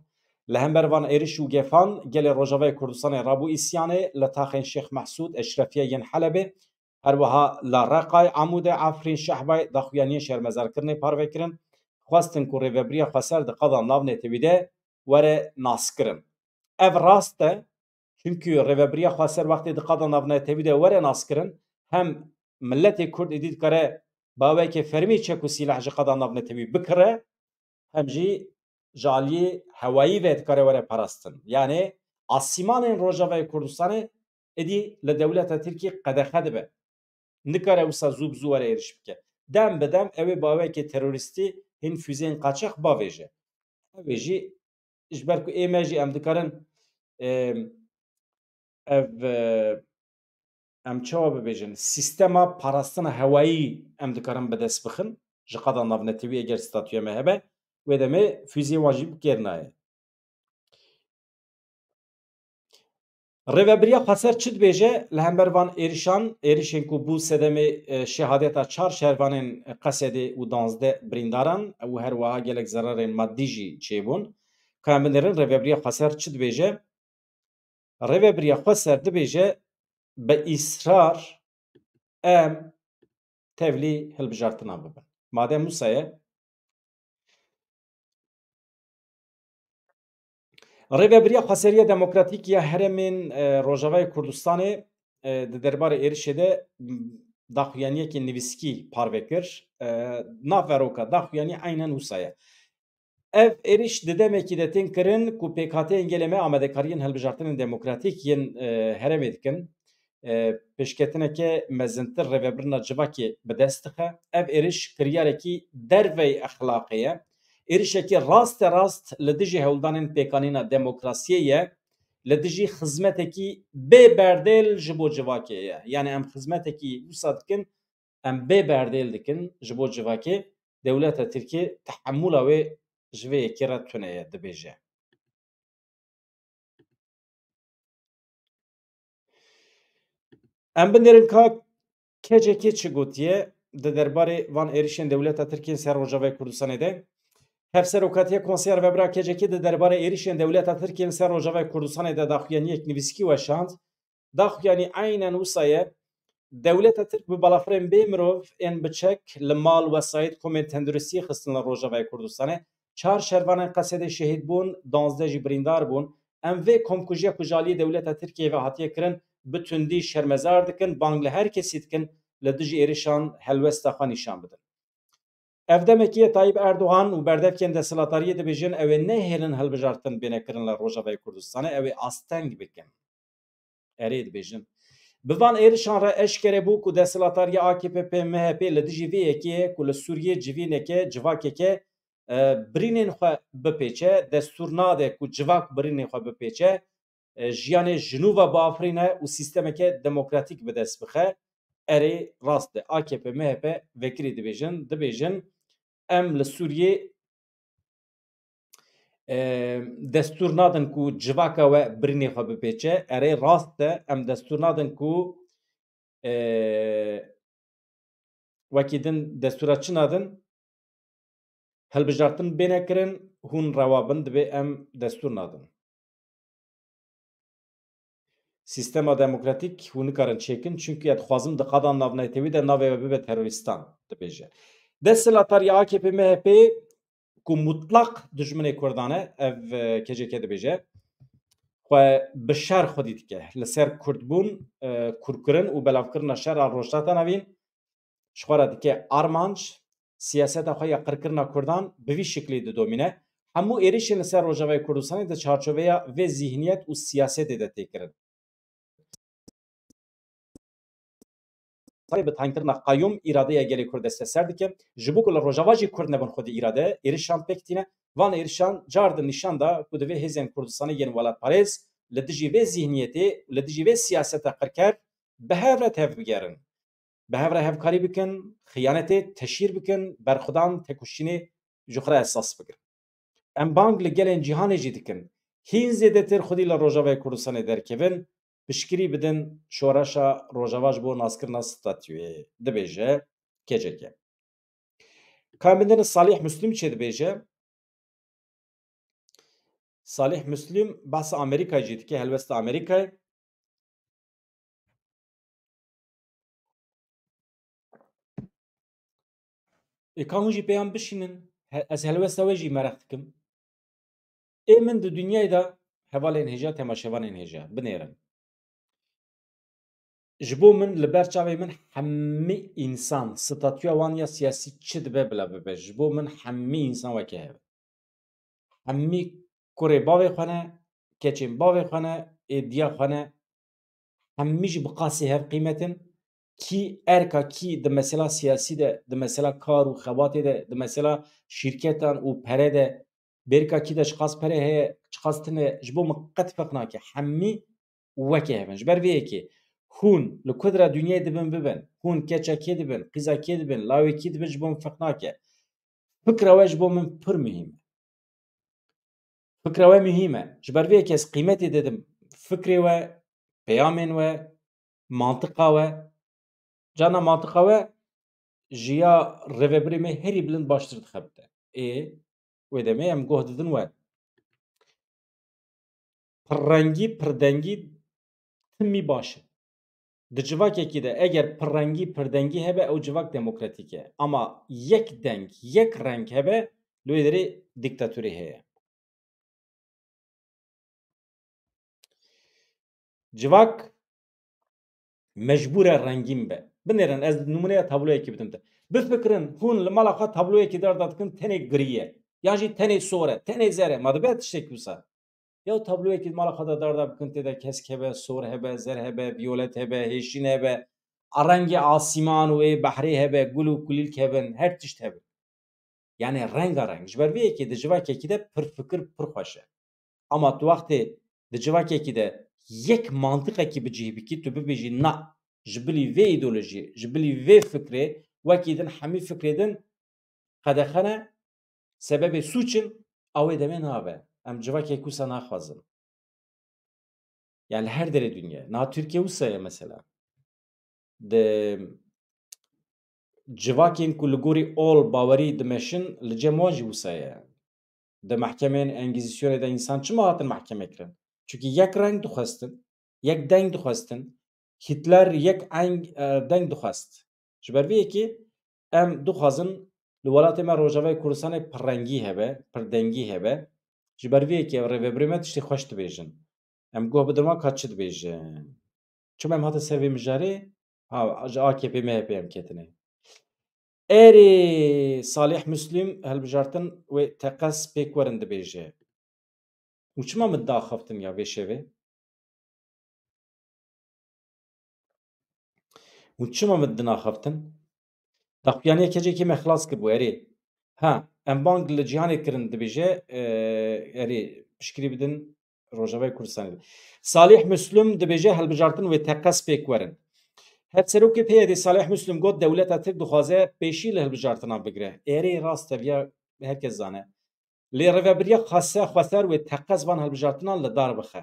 Li hember van êriş û gefan gelê Rojavayê Kurdistanê rabû îsyanê li taxên Şêx Mehsûd, Eşrefiye yên Helebê, her wiha li Reqay, Amûdê, Efrîn, Şehbay daxuyaniyên şermezarkirinê parve kirin, xwestin ku Rêvebiriya Xweser di qada navnetewî de were naskirin. Ev rast e, çimkî Rêvebiriya Xweser wextê di qada navnetewî de were naskirin, hem miletê Kurd êdî dikare bi awayekê fermî çek û sîleh ji qada navnetewî bikire, hem jî ji aliyê hewayî ve dikare were parastin. Yanê asîmanên Rojavayê Kurdistanê êdî li dewleta Tirkiyê qedexe dibe. Nikare wisa zû bi zû were êriş bike. Dem bi dem ew ê bi awayekê terorîstî hîn fuzeyên qaçax bavêje. Ew ê jî ji ber ku ê me jî em dikarin, ê, ev, e, em çawa bibêjin, sîstema parastina hewayî em dikarin bi dest bixin, ji qada navnetewî eger statûya me hebe, wê demê fuzeyê wan jî bi kêr nayê. Rêvebiriya Xweser çi dibêje li hember van êrişan, êrişên ku bû sedemê, e, şehadeta çar şervanên Qesedê û danzdeh birîndaran û her wiha gelek zerarên madî jî çêbûn? Ka em binêrin Rêvebiriya Xweser çi dibêje? Rêvebiriya Xweser dibêje, bi îsrar em tevlî hilbijartinan bibin. Madem wisa ye, Rêvebiriya Xweseriya Demokratîk ya Herêmên, e, Rojavayê Kurdistanê, e, di derbarê êrişê de, m, daxuyaniyekî nivîskî parve kir. E, navveroka daxuyanî eynen wisa ye. Ev êriş di demekî de tên kirin ku pêkhateyên gelê me amadekariyên hilbijartinên demokratîk yên, e, herêmê dikin. E, pêşketineke mezintir rêvebirina civakê bi dest dixe. Ev êriş kiryarekî dervey exlaqê ye. Êrişekî raste rast li dijî hewldanên pêkanîna demokrasiyê ye, li dijî xizmetekî bê berdêl ji bo civakê ye. Yanî em xizmetekî wisa dikin, em bê berdêl dikin ji bo civakê, dewleta Tirkiyê tehemûla wê ji vê yekê re tune ye, dibêje. Em binêrin ka K C K çi gotiye di derbarê van êrişên dewleta Tirkiyê ser Rojavayê Kurdistanê de. Hevserokatiya Konseya Rêvebira K C K di derbarê êrişên dewleta Tirkiyê ser Rojavayê Kurdistanê de daxuyaniyek nivîskî weşand. Daxuyanî eynen wisa ye. Dewleta Tirk bi balafirên bê mirov ên bi çek li mal, wesayît, komên tenduristiyê xistin li Rojavayê Kurdistanê. Çar şervanên Qesedê şehîd bûn, danzdeh jî birîndar bûn. Em vê komkujiya ku ji aliyê dewleta Tirkiyê ve hatiye kirin, bi tundî şermezar dikin, bang li her kesî dikin, li dijî êrişan helwesta xwe nîşan bidin. Ev demekî ye Tayyip Erdogan û berdevkên desthilatdariyê dibêjin, ew ê nehêlin hilbijartin bêne kirin li Rojavayê Kurdistanê, ew ê asteng bikin. Erê dibêjin. Bi van êrişan re eşkere bû ku desthilatdariya A K P P M H P li dijî vê yekê ye ku li Sûriyê civîneke, civakeke, e, birînên xwe bipêçe, destûr nade ku civak birînên xwe bipêçe, e, jiyanê ji nû ve biafirîne û sîstemeke demokratîk bi dest bixe. Erê, rast e. A K P M H P vekirî dibêjin, dibêjin, em li Sûriyê e, destûr nadin ku civaka we birînê xwe bipêçe. Erê, rast e, em destûr nadin ku, e, wekî din destûra çi nadin? Hilbijartin bêne kirin, hûn rewa bin, divê em destûr nadin. Sîstema demokratîk hûn nikarin çêkin, çunkî ez dixwazim di qada navnetewî de navê we bibe terorîstan, dibêje. Desthilatdariya A K P M H P ku mutlaq dijminê Kurdan e, ev, e, K C K dibêje, xwe bi şer xwedî dike. Li ser Kurdbûn, e, kûrkirin û belavkirina şer a Rojhilata Navîn, ji xwe re dike armanc, siyaseta xwe ya qirkirina Kurdan bi vî şiklî didomîne. Hemû êrişên li ser Rojavayê Kurdistanê di çarçoveya vê zîhniyet û siyasetê de tê kirin. Bi tengkirina qayûm îradeya gelê Kurd desteser dike. Ji bo ku li Rojava jî Kurd nebin xwedî îrade, êrişan pêk tîne. Van êrişan car din nîşan da ku divê hêzên Kurdistanê yên welatparêz li dijî vê zîhniyetê, li dijî vê siyaseta qirker bi hev re tevbigerin. Bi hev re hevkarî bikin, xiyanetê teşhîr bikin, berxwedan, têkoşînê ji xwe re esas bigirin. Em bang li gelên cîhanê jî dikin, hîn zêdetir xwedî li Rojavayê Kurdistanê derkevin, piştgirî bidin şoreşa Rojava ji bo naskirina statuyê, dibêje K C K. Ka em bidin Salih Muslim çê dibêje. Salih Muslim behsa Amerîkayê jî dike, helwesta Amerîkayê. Ê, ka hûn jî pêyan bişînin, he-, ez helwesta we jî mereq dikim. Ê min di dinyayê de hevalên hêja, temaşevanên hêja, binêrin. Ji bo min, li ber çavê min hemî însan, statûya wan ya siyasî çi dibe bila bibe, ji bo min hemî însan weke hev e. Hemî kurê bavê xwe ne, keçên bavê xwe ne, êdiya xwe ne. Hemî jî bi qasî hev qîmet in. Kî erka kî di mesela siyasî de, di mesela kar û xebatê de, di mesela şîrketan û pere de, bêrka kî de çiqas pere heye, çiqas tune, ji bo min qet ferq nake. Hemî weke hev in. Ji ber vê yekê hûn li ku de re dinyayê dibin bibin, hûn keça kê dibin, qîza kê dibin, lawê kî dibin, ji bo min ferq nake. Fikra we ji bo min pir muhîm e. Fikra we muhîm e. Ji ber vê yekê ez qîmetê didim fikrê we, peyamên we, mantiqa we. Carna mantiqa we ji ya rêvebirê me herî bilind baştir dixebite. Ê, wê demê em guh didin we. Pirrengî, pirdengî timî baş e. Di civakekî de eger pirrengî, pirdengî hebe, ew civak demokratîk e. Ama yek deng, yek reng hebe, li wê derê dîktatorî heye. Civak mecbûr e rengîn be. Binêrin, ez nimûneya tabloyekî bidim te. Bifikirin, hûn li mala xwe tabloyekî darda dikin, tenê girî ye. Yan jî tenê sor e, tenê zer e. Ma dibe tiştekî wisa? Ya tabloyekî mala xwe de darda bikin, tê de kesk hebe, sor hebe, zer hebe, violet hebe, hêşîn hebe, a rengê asîman û ê behrê hebe, gul û kulîlk hebin, her tişt hebin. Yani rengareng. Ji ber vê yekê di civakekî de pir fikir pir xweş e. Ama tu wextê di civakekî de yek mantiqekî bi cih bikî, tu bibêjî na, ji bilî vê îdeolojiyê, ji bilî vê fikrê, wekî din hemî fikrê din qedexe ne, sebebê sûc in, a wê demê nabe. Em civakek wisa naxwazin. Yani li her derê dinyayê. Niha Tirkiye wisa ye mesela. Di civakên ku li gorî ol bawerî dimeşin, li cem wan jî wisa ye. Di mehkemeyên Engîzîsyonê de însan çima hatin mehkeme kirin? Çunkî yek reng dixwestin, yek deng dixwestin. Hitler yek eng, e, deng dixwest. Ji ber vê yekê em dixwazin li welatê me Rojavayê Kurdistanê pirrengî hebe, pirdengî hebe. Ji ber vê yekê ev rêvebirê me tiştê xweş dibêjin. Em guh bidin wan ka çi dibêjin. Çima em hatin ser vê mijarê? Ha, ji A K P M H P em ketine. Erê, Salih Muslim hilbijartin wê teqez pêk werin dibêje. Û çima min daxaftin ya vê şevê? Û çima min dinaxaftin? Daxuyaniya kecekê me xilas kiribû, erê. Ha, em bang li cîhanê kirin dibêje, e, erê, piştgirî bidin Rojavayê Kurdistanê de. Salih Muslim dibêje hilbijartin wê teqez pêk werin. Hevserokê P Y D'ê Salih Muslim got, dewleta Tirk dixwaze pêşî li hilbijartinan bigire. Erê, rast e, viya herkes zane. Lê rêvebiriya xwese-, xweser wê teqez van hilbijartinan li dar bixe.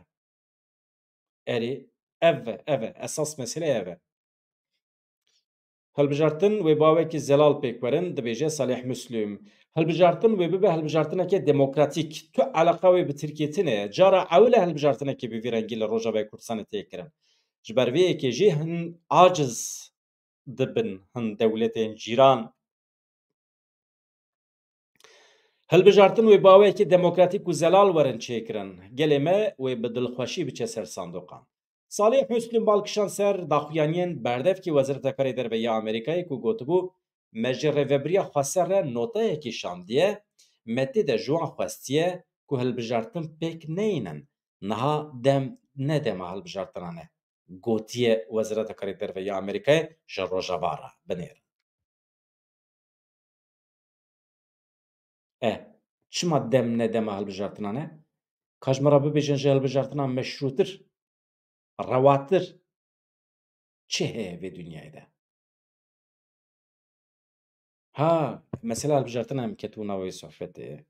Erê, ev e, ev e. Esas mesele ev e. Hilbijartin wê bi awekî zelal pêk werin, dibêje Salih Muslim. Hilbijartin wê bibe hilbijartineke demokratîk. Tu eleqa wê bi Tirkiyê tine ye. Cara ewil e hilbijartinekê bi vî rengî li Rojavayê Kurdistanê tê kirin. Ji ber vê yekê jî hin aciz dibin hin dewletên cîran. Hilbijartin wê bi awayekî demokratîk û zelal werin çêkirin. Gelê me wê bi dilxweşî biçe ser sandoqan. Salih Muslim bal kişand ser daxuyaniyên berdevkî Wezareta Karê Derve ya Amerîkayê ku gotibû, me ji Rêvebiriya Xweser re noteyekî şandiye, me tê de ji wan xwestiye ku hilbijartin pêk neynin. Niha dem ne dema hilbijartinan e, gotiye Wezareta Karê Derve ya Amerîkayê ji Rojava re. Binêrin. E, çima dem ne dema hilbijartinan e? Ka ji me re bibêjin ji hilbijartinan meşrûtir, rewatir çi heye vê dinyayê de? Ha, mesela hilbijartina em ketibû nava wê sohbetê.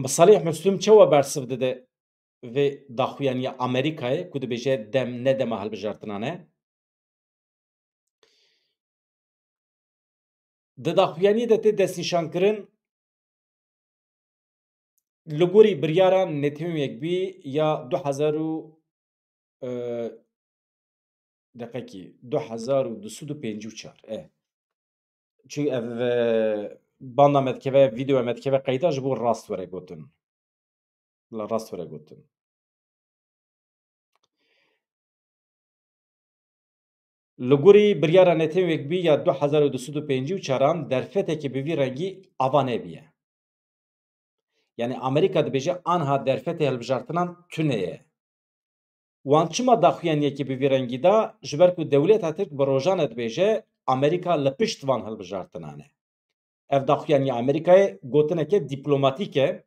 Salih Muslim çawa bersiv dide vê daxuyaniya Amerîkayê ku dibêje dem ne dema hilbijartinan e? Di daxuyaniyê de tê destnîşankirin, li gorî biryara Netewên Yekbûyî ya du hezar û, e, deqekî, du hezar û du sed û pêncî û çar, e. Çi ev, e, banda me dikeve, vîdeoya me dikeve qeyda ji bo rast were gotin. La rast were gotin. Li gorî biryara Netewên Yekbûyî ya du hezar û du sed û pêncî û çaran derfetekî bi vî rengî ava nebiye. Yanî Amerîka dibêje anha derfetê hilbijartinan tune ye. Wan çima daxuyaniyekî bi vî rengî da? Ji ber ku dewleta Tirk bi rojan e dibêje Amerîka li pişt van hilbijartinan e. Ev daxuyaniya Amerîkayê gotineke dîplomatîk e.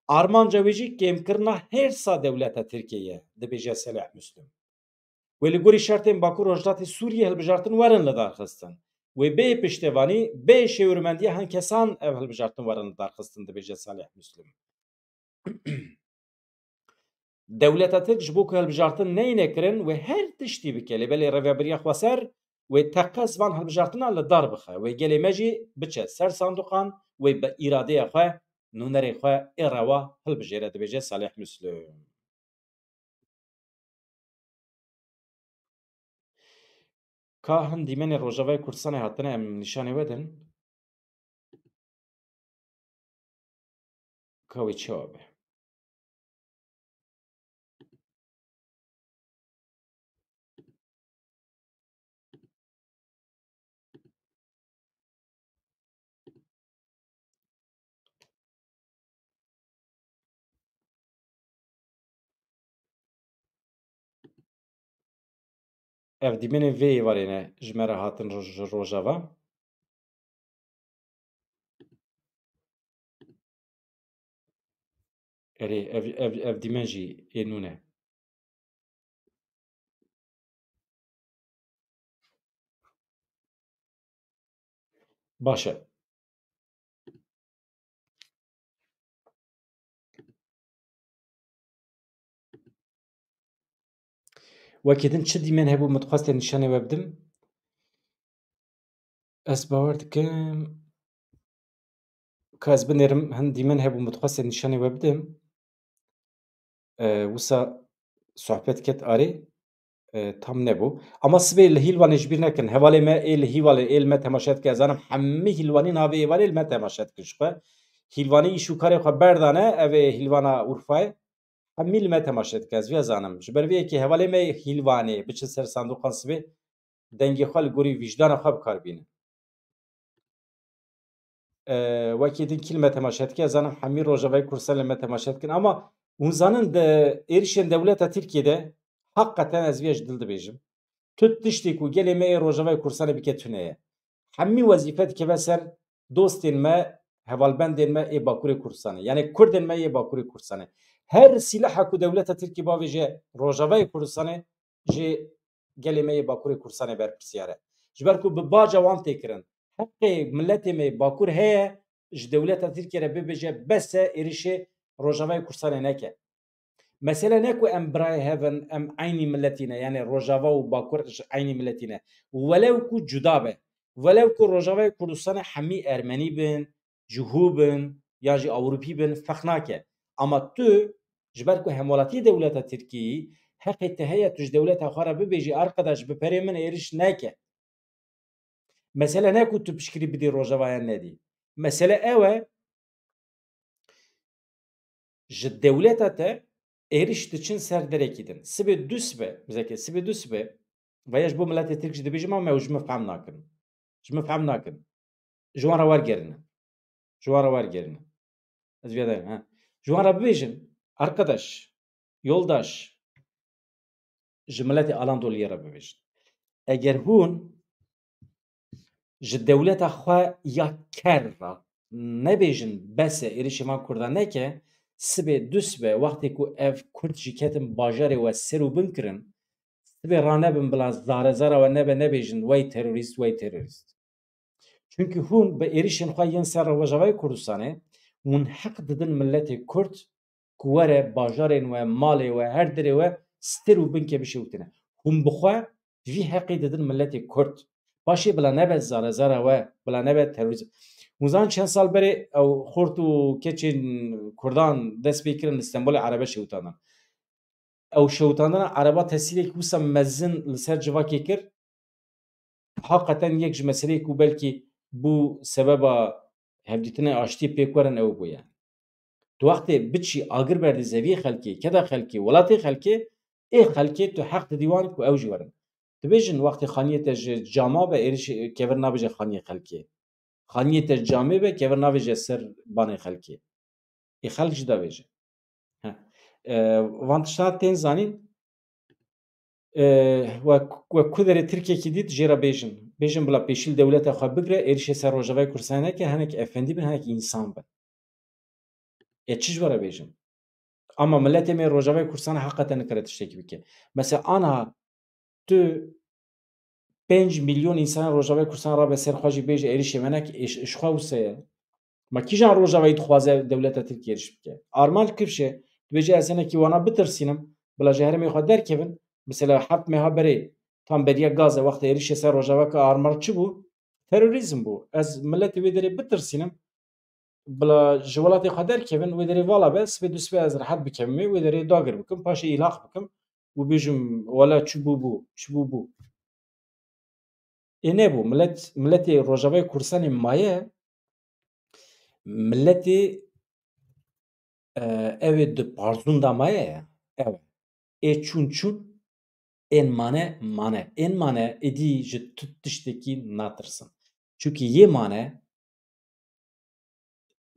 Armanca wê jî kêmkirina hêrsa dewleta Tirkiyê ye, dibêje Salih Muslim. Wê li gorî şertên Bakur Rojhilatê Sûriyê hilbijartin werin lidarxistin. Wê bê piştevanî, bê şêwirmendiya hin kesan ev hilbijartin werin lidarxistin, dibêje Salih Muslim. Dewleta Tirk ji bo ku hilbijartin neyne kirin, wê her tiştî bike. Lê belê Rêvebiriya Xweser wê teqez van hilbijartina li dar bixe. Wê gelê me jî biçe ser sanduqan, wê bi îradeya xwe, nûnerê xwe ê rewa hilbijêre, dibêje Salih Muslim. Ka hin dîmenê Rojavayê Kurdistanê hatine, em nîşanê we din. Ka wê çawa be? Ev dîmenê vê êvarê ne ji me re hatin roj-, ji Rojava. Erê, ev, ev, ev dîmen jî ê nû ne. Baş e. Wekî din çi dîmen hebû min dixwest nîşanê we bidim? Ez bawer dikim ka ez binêrim hin dîmen hebû min dixwest nîşanê we bidim. E, wisa sohbet ket arê, e, tam nebû. Ama sibê li Hîlwanê ji bîr nekin. Hevalê me ê li Hîvalê ê li me temaşe dike. Ez zanim hemî Hîlwanî navê êvarê li me temaşe dikin ji xwe. Hîlwanî îş û karê xwe berdane, ev ê Hîlwana Urfayê. Hemî li me temaşe dike. Ez vê zanim. Ji ber vê yekê hevalê me ê Hîlwanê biçin ser sanduqan sibê dengê xwe li gorî vîjdana xwe bi kar bînin. E, wekî din kî li me temaşe dike, ez zanim hemî Rojavayê Kurdistanê li me temaşe dikin. Ama hûn zanin di êrişên dewleta Tirkiyê de heqeten ez vê ji dil dibêjim. Tu tiştê ku gelê me ê Rojavayê Kurdistanê bike tune ye. Hemî wezîfe dikeve ser dostên me, hevalbendên me ê Bakurê Kurdistanê. Yanî Kurdên me yê Bakurê Kurdistanê. Her sîlaha ku dewleta Tirkiyê bavêje Rojavayê Kurdistanê ji gelê me yê Bakurê Kurdistanê berpirsiyar e. Ji ber ku bi baca wan tê kirin. Heqê miletê me Bakur heye ji dewleta Tirkiye re bibêje bes e, êrişê Rojavayê Kurdistanê neke. Mesele ne ku em birayê hev in, em eynî miletî ne, yani Rojava û Bakur ji eynî miletî ne. Welew ku cuda be, welew ku Rojavayê Kurdistanê hemî Ermenî bin, Cihû bin, ya jî Ewropî bin, ferq nake. Ama tu ji ber ku hemwelatiyê dewleta Tirkiyê yî, heqê te heye tu ji dewleta xwe re bibêjî, arkadaş, bi perê min êriş neke. Mesele ne ku tu piştgirî bidî Rojava yan nedî. Mesele ew e, ji dewleta te êriş diçin ser derekî din. Sibê du sibe, bizeke sibê du sibe, veya ji bo miletê Tirk jî dibêjim, ama ew ji min fehm nakin. Ji min fehm nakin. Ji wan re wergerine. Ji wan re wergerine. Ez vêya dayim, he. Ji wan re bibêjin, arkadaş, yoldaş, ji miletê Alandoliyê re bibêjin. Eger hûn ji dewleta xwe ya ker re nebêjin, bes e, êrişê van Kurdan neke, sibê du sibe, wextê ku ev Kurd jî ketin bajarê we ser û bin kirin, sibê ranebin bila zare zara we nebe, nebêjin, "Wey terorîst, wey terorîst." Çunkî hûn bi êrişên xwe yên ser Rojavayê Kurdistanê, hûn heq didin miletê Kurd ku were bajarên we, malê we, her derê we stir û binke bişewitine. Hûn bi xwe vî heqê didin miletê Kurd. Paşê bila nebe zare zara we, bila nebe terorîzm. Hûn zan çend sal berê ew xort û keçên Kurdan dest pê kirin li Stenbolê erebe şewitandin. Ew şewitandina ereba tesîrek wisa mezin li ser civakê kir. Haqeten yek ji meseleyê ku belkî bû sebeba hevdîtinê aştiyê pêk werin ew bûye. Tu wextê biçî agir berdî zeviyê xelkê, keda xelkê, welatê xelkê, ê xelkê tu heq didî wan ku ew jî werin. Dibêjin wextê xaniyê te ji cama be, êrişê kevir nabêje xaniyê xelkê. Xaniyê te camê be, kevir navêje ser banê xelkê. Ê xelk jî davêje. He. E, van tiştan tên zanîn, e, we, we ku derê Tirkiyekî dît, jê re bêjin. Bêjin bila pêşî li dewleta xwe bigire, êrişê ser Rojavayê Kurdistanê neke, hinek efendî bin, hinek însan bin. Ê çi ji we re bêjin? Ama miletê me Rojavayê Kurdistanê heqeten nikare tiştekî bike. Mesela, aniha tu pênc milyon însanên Rojavayê Kurdistanê rabe ser xwe jî bêje êrişê me neke, êş-, ji xwe wisa ye. Ma kîjan Rojavayî dixwaze dewleta Tirkiyê êriş bike? Armanc kifş e. Dibêje ez hinekî wana bitirsînim, bila ji herêmê xwe derkevin. Mesela heft meha berê tam beriya Gaze wextê êrişê ser Rojava kir, armanc çi bû? Terorîzm bû. Ez miletê wê derê bitirsînim, bila ji welatê xwe derkevin, wê derê vala be, sibê du sibê ez rehet bikevim wê, wê derê dagir bikim, paşê îlaq bikim û bêjim, wela çi bû bû, çi bû bû. Ê nebû, milet, miletê Rojavayê Kurdistanê maye, miletê, e, ew ê di parzûn de maye ye. Ew e. Ê çûn çûn, ên mane mane. Ên mane êdî ji tu tiştekî natirsin. Çunkî yê mane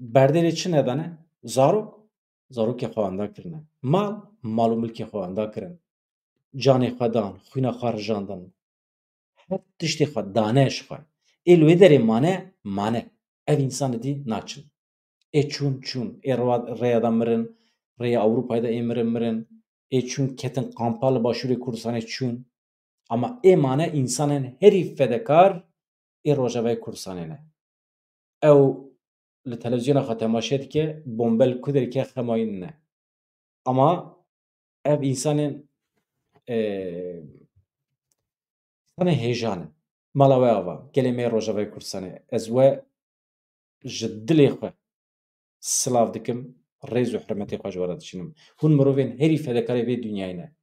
berdêlê çi nedane? Zarok, zarokê xwe wenda kirine. Mal, mal û milkê xwe wenda kirin. Canê xwe dan, xwîna xwe rijandin. Her tiştê xwe dane ji xwe. Ê li wê derê mane, mane. Ev însan êdî naçin. Ê çûn, çûn. Ê rewa-, rêya de mirin, rêya Ewropayê de ê mirin, mirin. Ê çûn ketin kampa li Başûrê Kurdistanê çûn. Ama ê mane însanên herî fedekar ê Rojavayê Kurdistanê ne. Ew li televîzyona xwe temaşe dike, bombe li ku derê ke xema wî nîne. Ama ev însanên, e, însanên hêja ne. Mala we ava, gelê me yê Rojavayê Kurdistanê. Ez we ji dilê xwe silav dikim, rêz û hurmetê xwe ji we re dişînim. Hûn mirovên herî fedekarê vê dinyayê ne.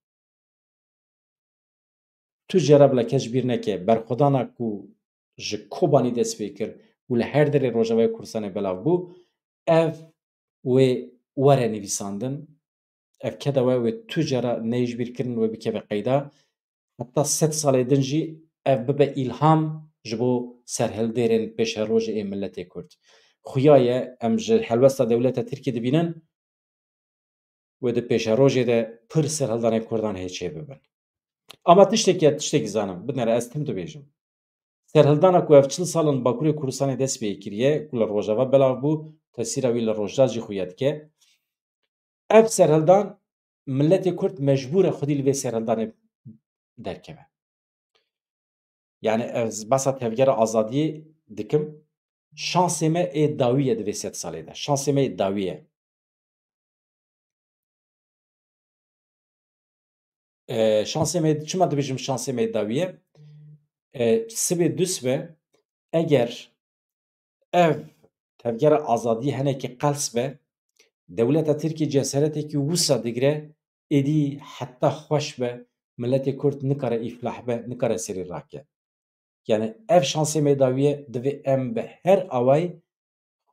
Tu cara bila kes ji bîr neke, berxwedana ku ji Kobanî dest pê kir û li her derê Rojavayê Kurdistanê belav bû, ev wê were nivîsandin, ev keda we wê tu cara neyê ji bîr kirin, wê bikeve qeyda. Heta sed salê din jî ev bibe îlham ji bo serhildêrên pêşerojê ê miletê Kurd. Xuya ye em ji helwesta dewleta Tirkiyê dibînin, wê di pêşerojê de pir serhildanên Kurdan hê çêbibin. Ama tiştekî, tiştekî zanim, binêre ez tim dibêjim. Serhildana ku ev çil sal in Bakurê Kurdistanê dest pê kiriye, ku li Rojava belav bû, tesîra wî li Rojda jî xuya dike. Ev serhildan, miletê Kurd mecbûr e xwedî li vê serhildanê derkeve. Yani ez behsa Tevgera Azadiyê dikim. Şansê me ê dawî ye di vê sed salê de. Şansê me ê dawî ye. E, şansê me, çima dibêjim şansê me ê dawî ye? E, sibê dusbe, eger ev tevgera azadiyê henekî qels be, dewleta Tirkiyê ceseretekî wisa digire, êdî heta xweş be, miletê Kurd nikare îflah be, nikare serî rake. Yani ev şansê me dawiye, divê em bi her awayî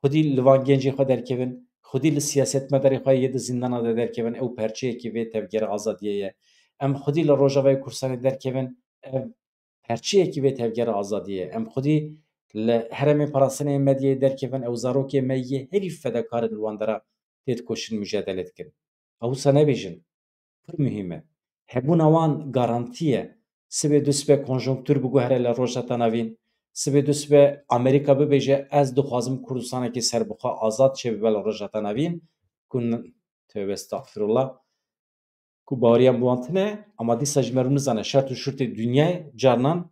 xwedî li van gencê xwe derkevin, xwedî li siyasetmedarê xwe yê di zîndana de derkevin, ew perçeyekî vê tevgera azadiyê ye. Em xwedî li Rojavayê Kurdistanê derkevin, ev perçeyekî vê tevgera azadiyê ye. Em xwedî li herêmên parastinê yê medyayê derkevin, ew zarokê me yê herî fedakar in li wan dera têdikoşin, mujadele dikin. Ew wisa nebêjin. Pir muhîm e. Hebûna wan garantî ye. Sibê dusbe konjonktur biguhere li Rojheta Navîn. Sibê dusbe Amerîka bibêje, ez dixwazim Kurdistanekî serbixwe azad çêbibe li Rojheta Navîn. Ku n-, tövbe estexfirullah. Ku baweriyan bi wan tune, ama dîsa ji me rû nizane şert û şurtê dinyayê carnan,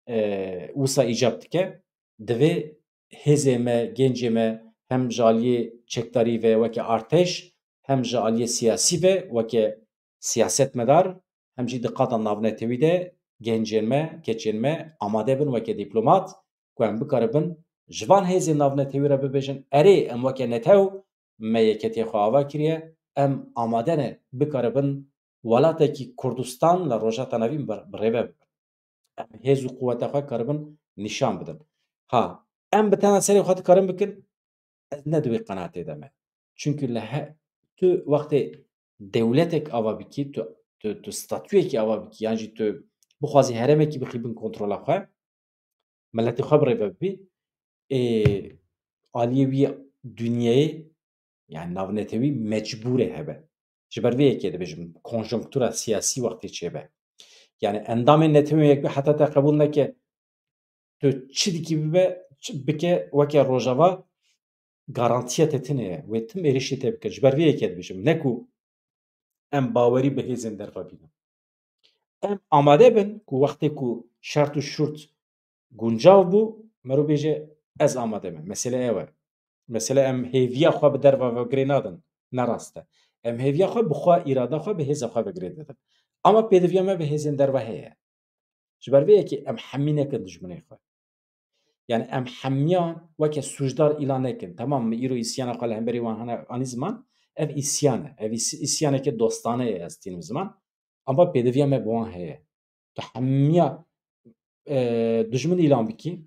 e, wisa îcab dike. Divê hêzê me, gencê me hem ji aliyê çekdarî ve weke artêş, hem ji aliyê siyasî ve weke siyasetmedar, hem jî di qada navnetewî de gencên me, keçên me amade bin weke dîplomat, ku em bikaribin ji van hêzên navnetewî re bibêjin, erê, em weke netew me yeketiyê xwe ava kiriye, em amade ne bikaribin welatekî Kurdistan li Rojheta Navîn bi, bi rêve bibin. Em hêz û quweta xwe karibin nîşan bidin. Ha, em bi tena serê xwe dikarin bikin, ez ne di wê qenaatê de me. Çimkî li he-, tu wextê dewletek ava bikî, tu, tu, tu statuyekî ava bikî, yan jî tu bixwazî herêmekî bixî bin kontrola xwe, miletê xwe bi rê ve bibî, ê, aliyê wî dinyayê, yani navnetewî mecbûr e hebe. Ji ber vê yekê dibêjim, konjonktura siyasî wextê çêbe. Yani endamên Netewên Yekbûyî heta te qebûl neke, tu çi dikî bibe, çi bike, weke Rojava garantiya te tune ye. Wê tim êrişê te bike. Ji ber vê yekê dibêjim. Ne ku em bawerî bi hêzên derve bînin. Em amade bin ku wextê ku şert û şurt guncav bû, mero bêje, ez amade me. Mesele ew e. Mesele em hêviya xwe bi derve ve girê nadin. Ne rast e. Em hêviya xwe bi xwe, îrada xwe, bi hêza xwe ve girê didin. Ama pêdiviya me bi hêzên derve heye. Ji ber vê yekê em hemî nekin dijminê xwe. Yani em hemiyan weke sûcdar îlan nekin. Tamam, min îro îsyana xwe li hemberî wan hene anî ziman. Ev îsyan e. Ev îs-, îsyaneke dostane ye, ez tînim ziman. Ama pêdiviya me bi wan heye. Tu hemiya, e, dijmin îlan bikî,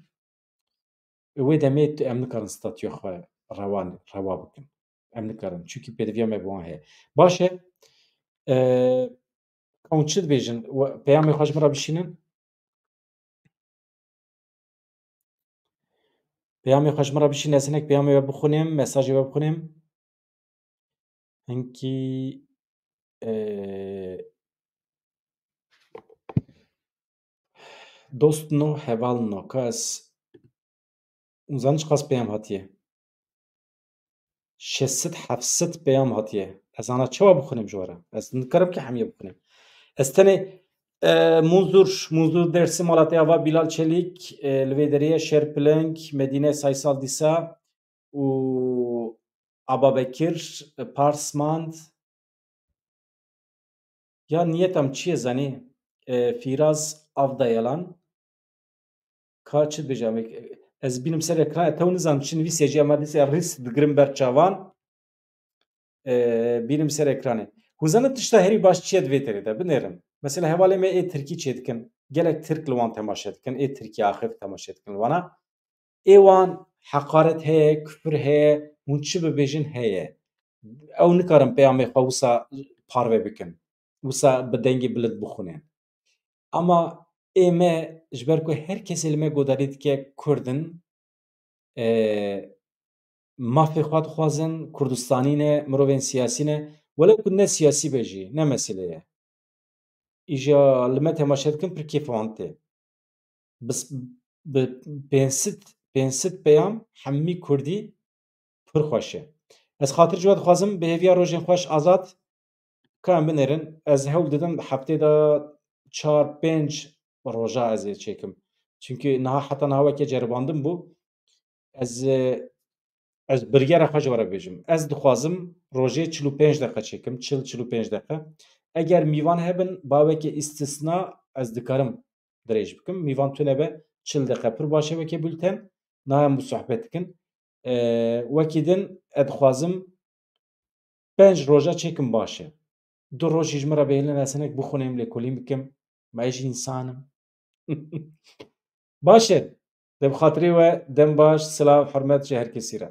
wê demê tu, em nikarin statûya xwe rewa, rewa bikin. Em nikarin. Çunkî pêdiviya me bi wan heye. Baş e, e, hûn çi dibêjin? We-, peyamê xwe ji min re bişînin. Peyamê xwe ji min re bişînin, ez hinek peyamê we bixwînim, mesajê we bixwînim. Hinkî, e, dost no, heval no, ka ez Hûn zanin çiqas peyam hatiye? Şeş sed heft sed peyam hatiye. Ez ana çawa bixwînim ji we re? Ez nikarim ki hemiye bixwînim. Ez tenê, e, Munzur, Munzur Dersim, Malatya va Bilal Çelik, e, li vê derê ye, Şerpiling, Medîne Saysal dîsa û Aba Bekir, e, Pars mand. Ya niyeta min çi ye zanî? E, Fîraz Avdayalan. Ka çi dibêje em ê, ez bînim ser ekran, e, tew nizam çi nivîsê jî, em dîsa rîs digirin ber çavan. E, bînim ser ekranê. Hûn zanin tişta herî baş çi ye di vê derê de? Binêrin. Mesela hevalê me ê tirkî çêdikin. Gelek tirk li wan temaşe dikin. Ê tirkî axif temaşe dikin li wana. Ê wan heqaret heye, kufir heye, hûn çi bibêjin heye. Ew nikarin peyamê xwe wisa parve bikin. Wisa bi dengê bilind bixwînin. Ama ê me, ji ber ku her kesê li me godarî dike Kurd in, e, mafê xwe dixwazin, Kurdistanî ne, mirovên siyasî ne, welew ku ne siyasî be jî, ne mesele ye. Îja li me temaşe dikin, pir kêfa wan tê. Bi s-, bi pênc sed, pênc sed peyam hemî kurdî pir xweş e. Ez xatir ji we dixwazim, bi hêviya rojên xweş azad, ka em binêrin, ez hewl didim heftê de çar pênc roja ez ê çêkim. Çimkî niha heta niha weke ceribandin bû. Ez, e, ez biryara xwe ji we re bêjim. Ez dixwazim rojê çil û pênc deqe çêkim, çil, çil û pênc deqe. Eger mîvan hebin, ba weke îstisna ez dikarim dirêj bikim. Mîvan tune be, çil deqe pir baş e weke bülten. Niha em bi sohbet dikin. E, wekî din, ez dixwazim pênc roja çêkim baş e. Du rojî ji min re bihêlin, ez hinek bixwînim, lêkolîn bikim. Me jî însan im. Baş e. Te bi xatirê we dem baş, silav, hurmet ji her kesî re.